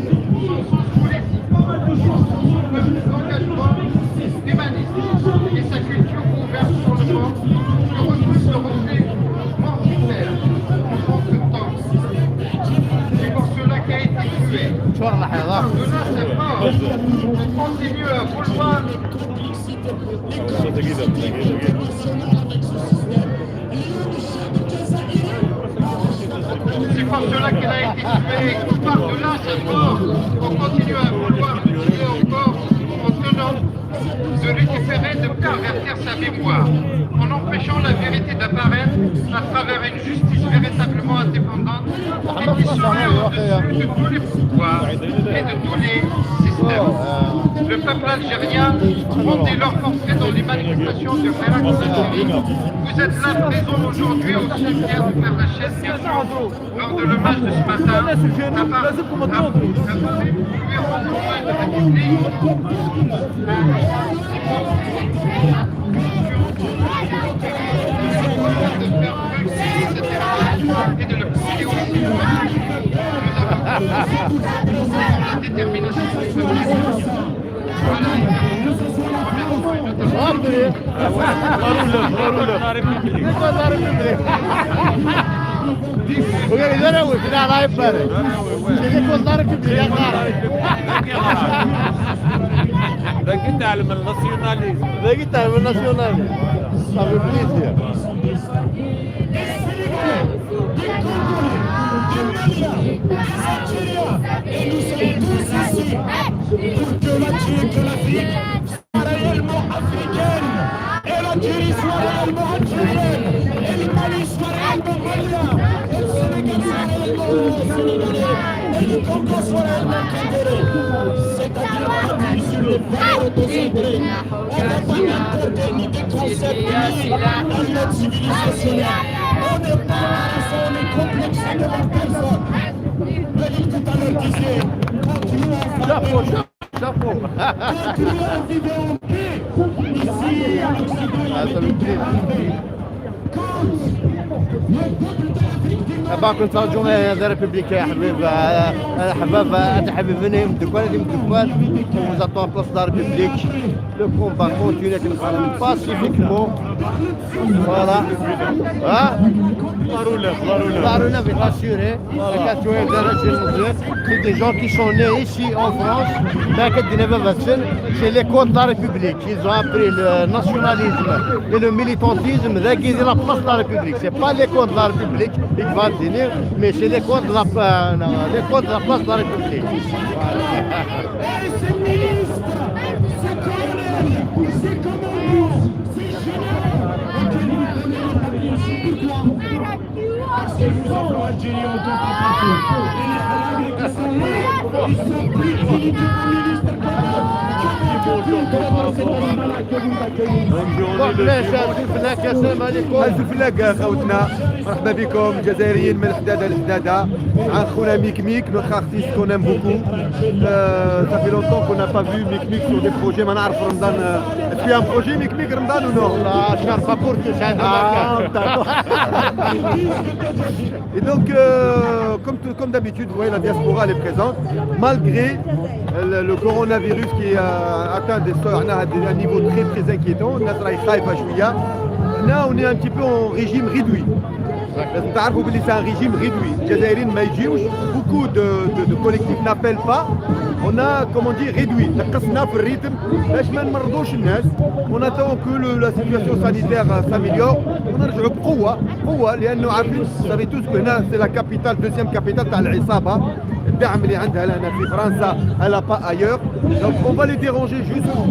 C'est pour cela qu'a été tué. De là, c'est mort. On continue à vouloir. C'est pour cela qu'il a été tué. Par-delà cette mort, on continue à vouloir le tuer encore en tenant de légiférer, de pervertir sa mémoire, en empêchant la vérité d'apparaître à travers une justice véritablement indépendante et qui serait au-dessus de tous les pouvoirs et de tous les systèmes. Le peuple algérien, rendez-leur forfait dans les manifestations de Hirak en Algérie. Vous êtes là présents aujourd'hui au cimetière du Père Lachaise, bien sûr, lors de l'hommage de ce matin, à part, à, à, et de le pousser aussi loin. Nous avons la détermination de faire. Voilà. Bravo, bravo, bravo. Bravo, bravo. وقال لي: "لا، لا، وي، لا، لا، يبارك. سيدي، كون دارك يبارك." داك يتعلم الناسيوناليزم. داك يتعلم الناسيوناليزم. صافي بليزير. Des Sénégalais, des Congolais, des Maliens, des Algériens, et nous sommes tous ici pour que l'Algérie, que l'Afrique soit réellement africaine, et l'Algérie soit réellement algérienne, et le Mali soit réellement malien, et le Sénégal soit réellement sénégalais, et le Congo soit réellement congolais. C'est-à-dire partir sur les valeurs de ces pays. On ne va pas importer ni des concepts ni dans notre civilisation. On n'est pas arrogant, on est complexé devant personne. David tout à l'heure disait, quand nous on va Chapeau, chapeau. Quand nous on vivait en paix, ici en Occident, il y Ah, avait ça des me plaît. guerres armées. Quand le peuple de l'Afrique du Nord Bah, كنت ترجم هذا ريبوبليك يا حبيب، آه، حباب، آه، حبيبنا يمدكوال، يمدكوال. Nous attendons place de la République. Le combat continue avec le pacifiquement. Voilà. Hein? La relève, la relève. La relève est assurée. C'est des gens qui sont nés ici en France. Mais que c'est l'école de la République. Ils ont appris le nationalisme et le militantisme. Là, c'est la place de la République. C'est pas l'école de la République qui va tenir, mais c'est l'école de la, euh, l'école de la place de la République. Et ces ministres, ces colonels, ces commandants, ces généraux, auxquels vous prenez la partie ici, pourquoi ? Parce que nous avons Algérie en tant que parti. Et les Arabes qui sont là, ils sont plus dignes que vos ministres que vous. Que vous, que vous, que vous, que vous, que vous, que vous. Bon, mais ça, c'est la question, Malik. هاز الفلاق خوتنا، مرحبا بكم جزائريين من الحداده للحداده. مع خونا ميك ميك، notre artiste qu'on aime beaucoup. Euh, ça fait longtemps qu'on n'a pas vu Mick Mick sur des projets. ما نعرف رمضان، euh, est-ce qu'il y a un projet Mick Mick رمضان ou non ? Ah, je suis pas pour que ça. Ah, d'accord. Et donc, euh, comme, tout- comme d'habitude, vous voyez, la diaspora, elle est présente. Malgré euh, le, le coronavirus qui euh, atteint des, un, un niveau très, très inquiétant, الناس راهي خايفة شوية. Là, on est un petit peu en régime réduit. لازم تعرفوا باللي c'est un régime réduit. الجزائريين ما يجيوش. Beaucoup de, de, de collectifs n'appellent pas. On a, comme on dit, réduit. نقصنا في الريتم باش ما نمرضوش الناس. On attend que le- la situation sanitaire euh, s'améliore. ونرجعوا بقوة، بقوة، لأنه عارفين، vous savez tous que هنا c'est la capitale, deuxième capitale تاع العصابة. الدعم اللي عندها لهنا في فرنسا، elle a pas ailleurs. Donc on va les déranger jusqu'au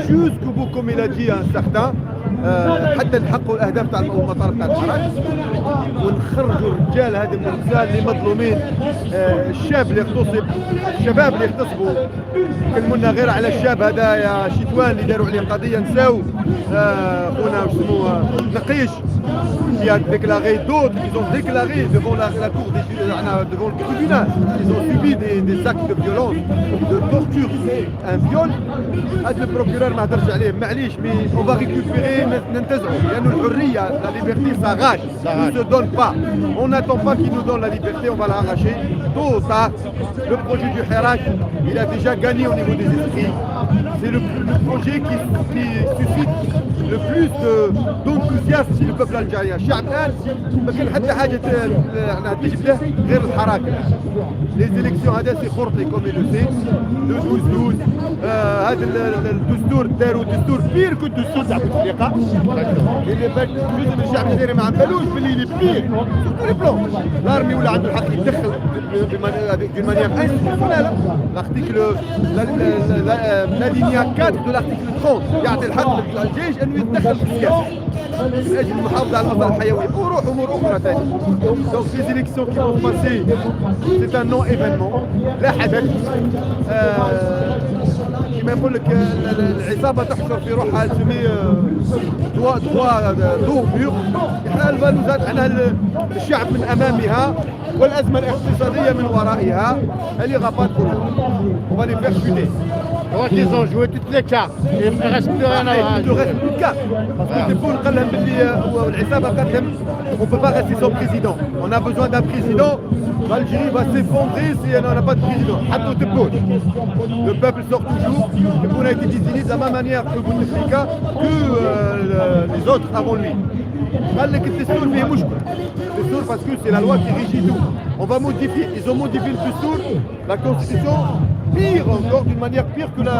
jusqu'au bout, comme il a dit un certain. آه، حتى نحققوا الاهداف تاع المطار تاع الحراج، ونخرجوا الرجال هذا النساء اللي مظلومين، آه، الشاب اللي اغتصب، الشباب اللي اغتصبوا. كلمونا غير على الشاب هذا يا شيتوان اللي داروا عليه قضيه نساو، آه، خونا واش اسمه، آه، نقيش، qui a déclaré, d'autres ils ont déclaré devant la, la cour des ju- euh, devant le tribunal, ils ont subi des, des actes de violence, de torture. Un viol. هذا le procureur ما هضرش عليه، معليش، mais on va récupérer. ننتزعه، لأن الحرية, la liberté s'arrache, ne se donne pas. On n'attend pas qu'il nous donne la liberté, on va l'arracher tôt ou tard. Le projet du Hirak, il a déjà gagné au niveau des esprits. C'est le, le projet qui, qui suscite le plus de, d'enthousiasme chez le peuple algérien. الشعب الآن ما كان حتى حاجة، آه، تجبده غير الحراك. Les élections هذا c'est خرطي, comme il le sait, le douze douze. آه، هذا ال-، ال-، الدستور داروا دستور pire que الدستور تاع بوتفليقه. اللي باش جزء من الشعب الجزائري ما على بالوش باللي il est pire sur tous les plans. L'armée ولا عنده الحق يتدخل d'une manière institutionnelle. L'article, la, la, la, la, l'alinéa quatre de l'article trente يعطي الحق للجيش انه يتدخل في السياسه من اجل المحافظه على المصالح الحيويه. وروح امور اخرى ثانيه. Donc les élections qui vont se passer, c'est un non-événement. لا حدث. آه، كما يقول لك، ال-، ال-، العصابه تحشر في روحها تسمي، آه، trois, trois, آه، deux murs. احنا الفالوزات، احنا ال-، الشعب من امامها والازمه الاقتصاديه من ورائها. Elle ira pas trop loin. On va les faire chuter. Donc ils ont joué toutes les cartes. Il ne reste plus rien à Il te reste plus de cartes. Parce que Tebboune قال لهم باللي، آه، والعصابه قالت لهم: on peut pas rester sans président. On a besoin d'un président. L'Algérie va s'effondrer si on n'a pas de président. حطوا تبون. Le peuple sort toujours. Tebboune a été désigné de la même manière que Bouteflika, que, euh, le- les autres avant lui. قال لك الدستور فيه مشكل. الدستور, parce que c'est la loi qui régit tout. On va modifier. Ils ont modifié le دستور, la constitution, pire encore, d'une manière pire que la.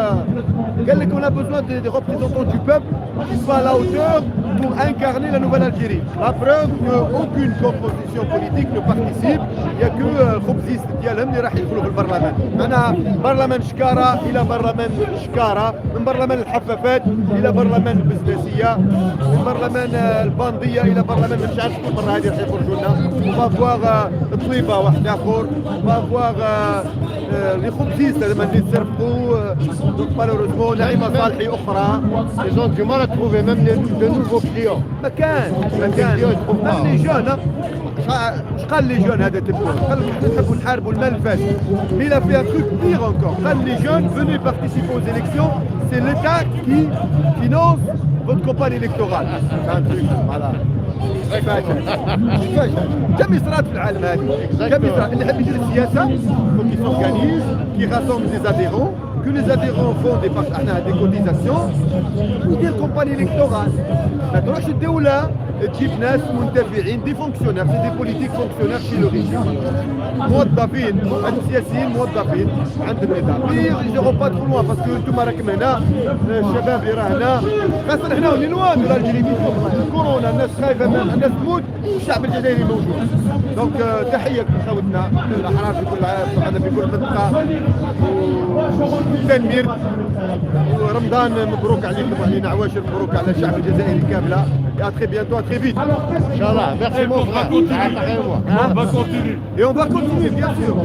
قال لك on a besoin des, des représentants du peuple qui soient à la hauteur pour incarner la nouvelle Algérie. La preuve qu'aucune composition politique ne participe. Il n'y a que, euh, خبزيست ديالهم اللي راح يدخلوا في البرلمان. معناها برلمان شكاره الى برلمان شكاره، من برلمان الحفافات الى برلمان البزناسيه، من برلمان، آه، البانديه الى برلمان مش عارف شكون مره هذه راح يخرجوا لنا. On va voir, آه، طليبه واحد اخر. On va voir, آه، آه، les خبزيست هذوما اللي تسرقوا، آه، donc malheureusement نعيمه صالحي اخرى. Ils ont du mal à trouver même de, de nouveaux clients. ما كان، ما كان. Même les jeunes, hein. واش قال les jeunes هذا تبون؟ قال لك: احنا نحبوا نحاربوا المال الفاسد. Mais il a fait un truc pire encore. قال: les jeunes, venez participer aux élections, c'est l'État qui finance votre campagne électorale. C'est un truc, voilà. كم صرات في العالم هذه؟ كم صرات؟ اللي يحب يدير السياسه, faut qu'il s'organise, qu'il rassemble des adhérents, que les adhérents font des, par-, des cotisations, ويدير campagne électorale. ما تروحش الدوله تجيب ناس منتفعين, des fonctionnaires, c'est des politiques fonctionnaires chez le régime. موظفين, هاد السياسيين موظفين عند النظام. Ils iront pas trop loin parce que انتم راكم هنا, آه، الشباب اللي راه هنا, خاصة هنا on est loin de l'Algérie, كورونا, الناس خايفة, الناس تموت, الشعب الجزائري موجود. Donc, آه، تحية لخوتنا الأحرار في كل ع-، في كل منطقة. و تنميرت. ورمضان مبروك عليكم وعلينا, عواشر مبروك على الشعب الجزائري كاملة. Et à très bientôt, à très vite. ان شاء الله. Merci mon frère. On va continuer, bien sûr.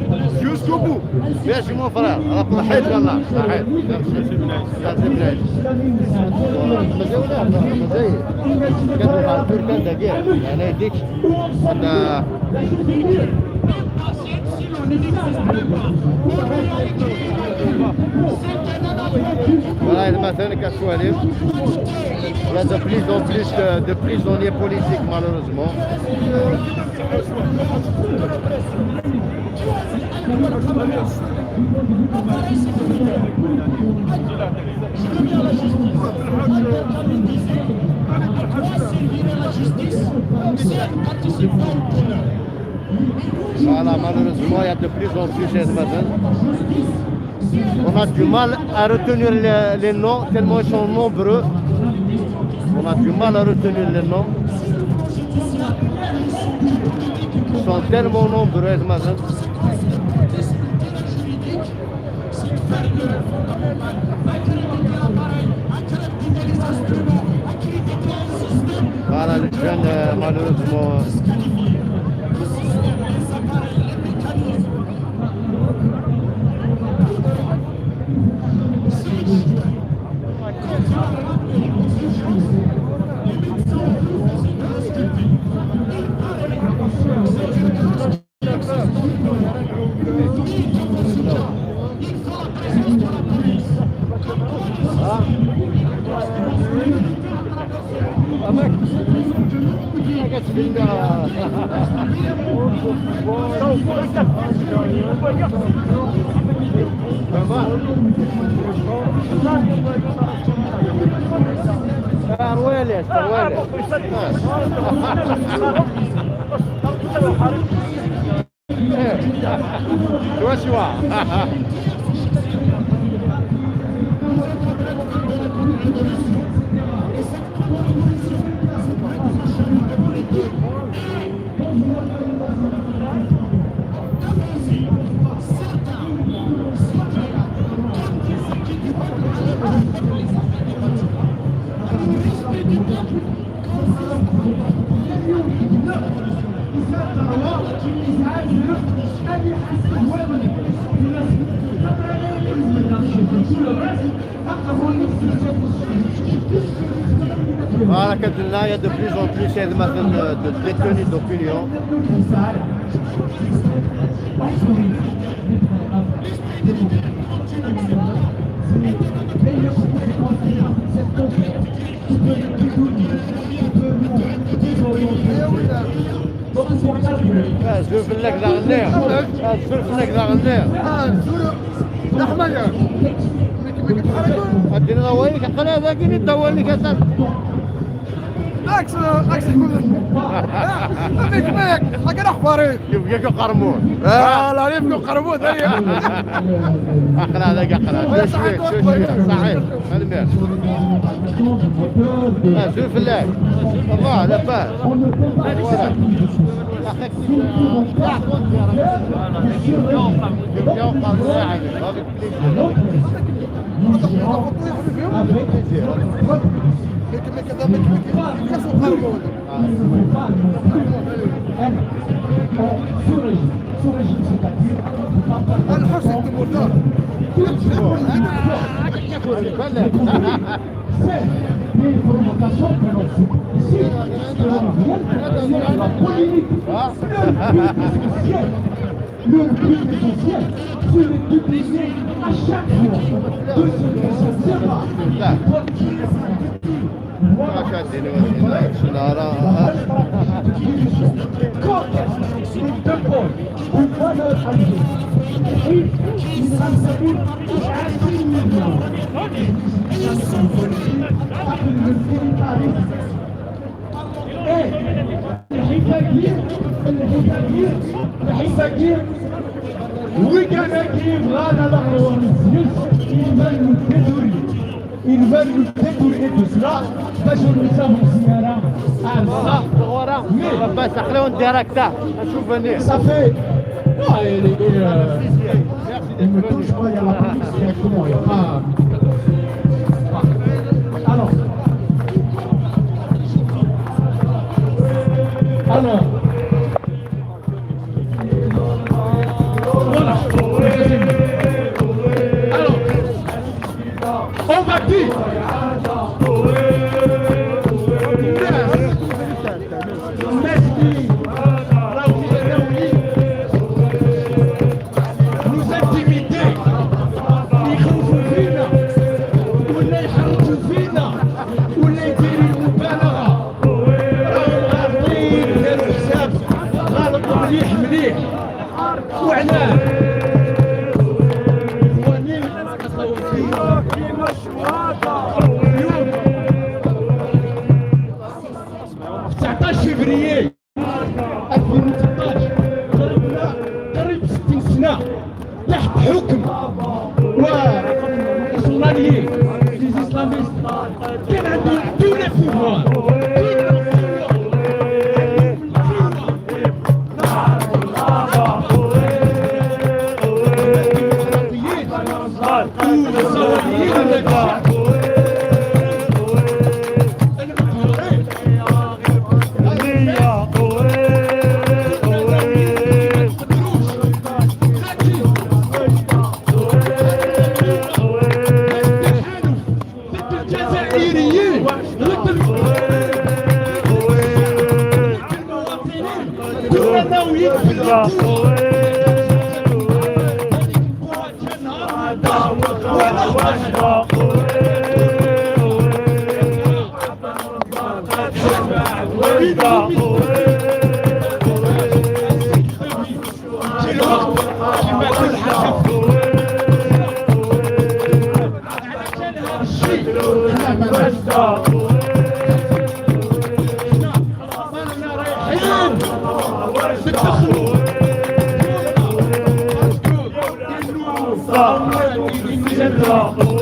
Jusqu'au bout. Merci mon frère. على كل حال ان شاء الله. صحيح. Merci. Merci بلاش. مازال ولا مازال. كان مع التركان دقيق. انا يديك. هذا Voilà, il m'a fait une cassoulet. Il y a de plus en plus de, de prisonniers politiques, malheureusement. Voilà, malheureusement, il y a de plus en plus de jeunes. On a du mal à retenir les, les noms, tellement ils sont nombreux. On a du mal à retenir les noms. Ils sont tellement nombreux, les malades. Voilà, les jeunes, euh, malheureusement. Ar walas, ar walas. Joshua. Voilà, il y a de plus en plus de, de détenus d'opinion. Azul fell-ak daɣenni. Azul fell-ak daɣenni. Azul. D aḥmala. Ad d-iniḍ awal-ik, aql-aɣ dagi, nid-d awal-ik, atan. Aks, aks, amek mek, akka d axbar-ik. Yebga-k uqermud. Ah, la, yebga uqermud, ay. Aql-aɣ dagi, aql-aɣ. Saḥit, saḥit, saḥit. Tanemmirt. Azul fell-ak. Ça va, labas. Voilà. C'est une provocation que l'on fait ici, que l'on vient de faire la polémique. Le but essentiel, le but essentiel, c'est de dévier à chaque fois de ce que ça sert à. Voilà. Quand est-ce que une valeur ajoutée. Oui, il sera salut. Après le militarisme. Eh, الحفاقير، الحفاقير، الحفاقير. وكان كيبغى هذا الأمر مزيان، يبان له التدريب. Il va nous détourner de cela. باش نساهم الزيارة. Agora, mais, rapaz, está a um direto, tá? Acho que. Ça fait. Non, il est, il est, euh, il me touche pas, il y a la police directement, il y a pas. Alors. Alors. Voilà. Alors. On va dire. Nous intimider. يخوفوا فينا. ولا يحرجوا فينا. ولا يديروا المبالغة. راهم غالطين، داروا حساب غلط مليح مليح. وعلاه؟ إخواني، اليوم تسعطاش février ألفين وثلطاش، قريبنا، قريب ستين سنة تحت حكم و les journaliers، les islamistes، كان عندهم tous les pouvoirs. الجزائريين، ضد المواطنين، كلنا ويكفي. نهضروا ونعاودوا نهضروا.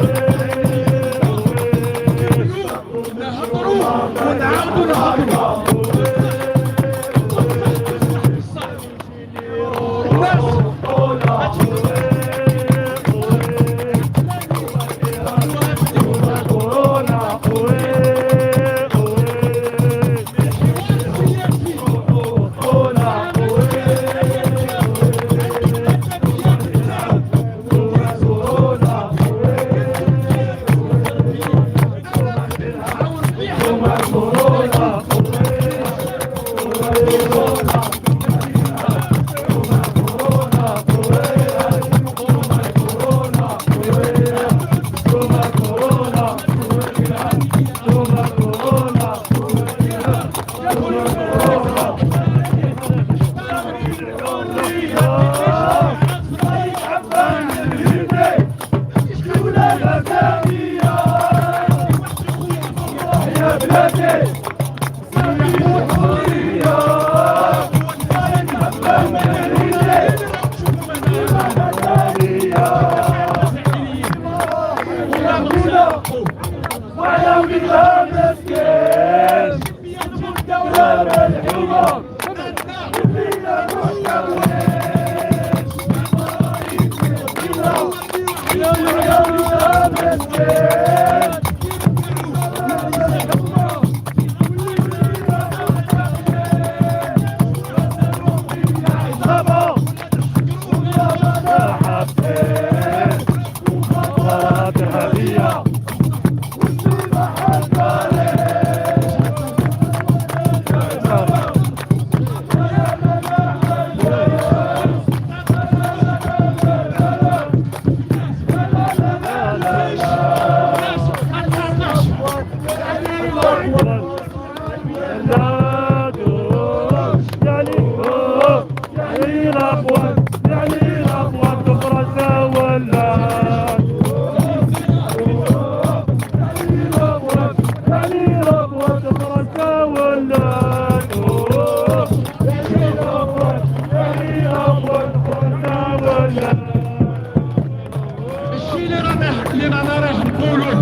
الشيء اللي رانا، اللي رانا رايح نقولوه،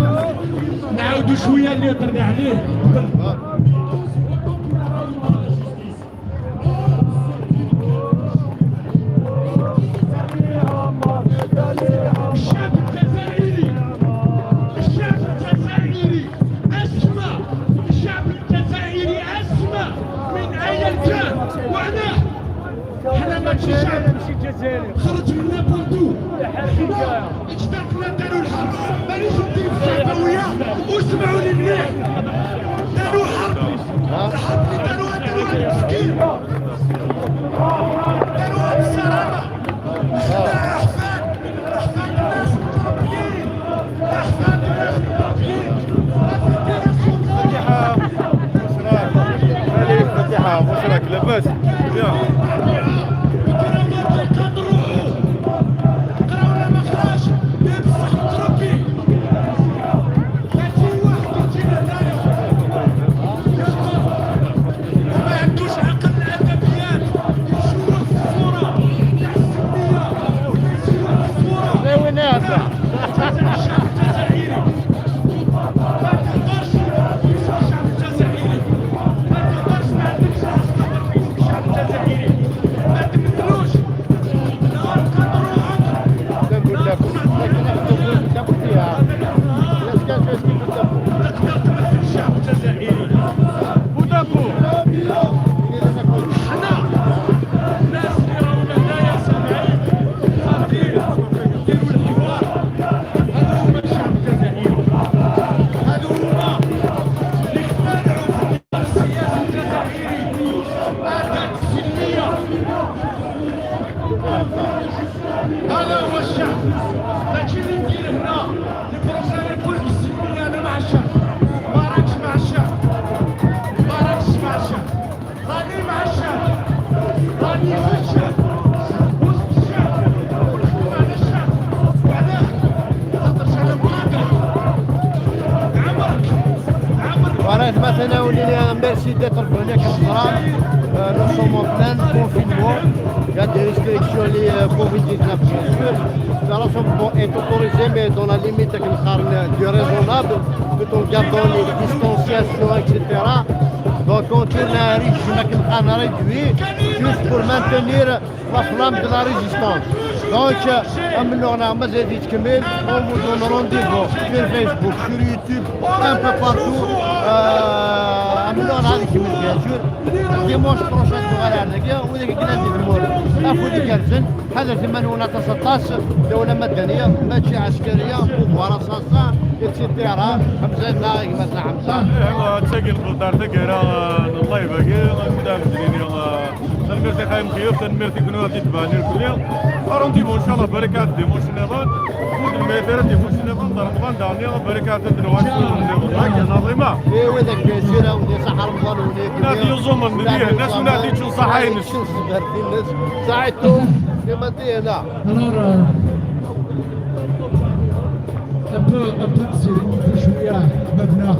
نعاودوا شوية اللي هضرنا عليه. الشعب الجزائري، الشعب الجزائري أسمى، الشعب الجزائري أسمى من أيا كان. وعلاه؟ حنا ماشي شعب خرج منا بونتو. حنا اجدادنا داروا الحرب، مانيش ندير في الشعبوية، واسمعوني مليح. داروا حرب، الحرب اللي داروها، داروها المسكين، داروها بالصرامة. حنا أحفاد، أحفاد الناس التربيين، أحفاد الناس التربيين. الفاتحة، واش راك؟ لاباس؟ بيان. ما عندوش عقل الأدبيات، يصور في الصورة تاع السمية، يصور في الصورة. Voilà, je m'attends à une merci d'être venu à Kazra. Euh, nous sommes en plein confinement. Il y a des restrictions liées au covid dix-neuf, bien sûr. Le rassemblement est autorisé, mais dans la limite du raisonnable, tout en gardant les distanciations, et cetera. Donc, on tourne un rythme réduit, juste pour maintenir la flamme de la résistance. Donc, euh, amenons-nous à Mazedit Kemel, on vous donne rendez-vous sur Facebook, sur YouTube, un peu partout. Euh, amenons-nous à Kemel, bien sûr. Dimanche prochain, tu vas aller à la guerre, ou les gars, des morts. Il faut des garçons. هذا زمان ولا تصطاس دولة مدنية، ماشي عسكرية، pouvoir assassin, et cetera. حمزة، لا، ما حمزة. ايوا، تساقي البلدار تاكيرا، الله يبارك، نبدا مزيانين. Tanemmirt i xayen Mxiyef, tanemmirt i kunwi i ɣ-d-itebɛen irkelli. Rendez-vous, inchallah, baraka dimanche niḍen. Ur d-nemmit ara dimanche niḍen, d Remḍan daɣen, baraka d lwaḥid niḍen. هكا عظيمة. ايوا، ذاك سيرة ودي صح رمضان ونيك. نادي يزومن، نديه، الناس ونادي تشوف صحاين. شوف الزبر في الناس. ساعدتهم. كما دي هنا. Alors, euh, un peu, un peu de sérénité, شوية، حبابنا.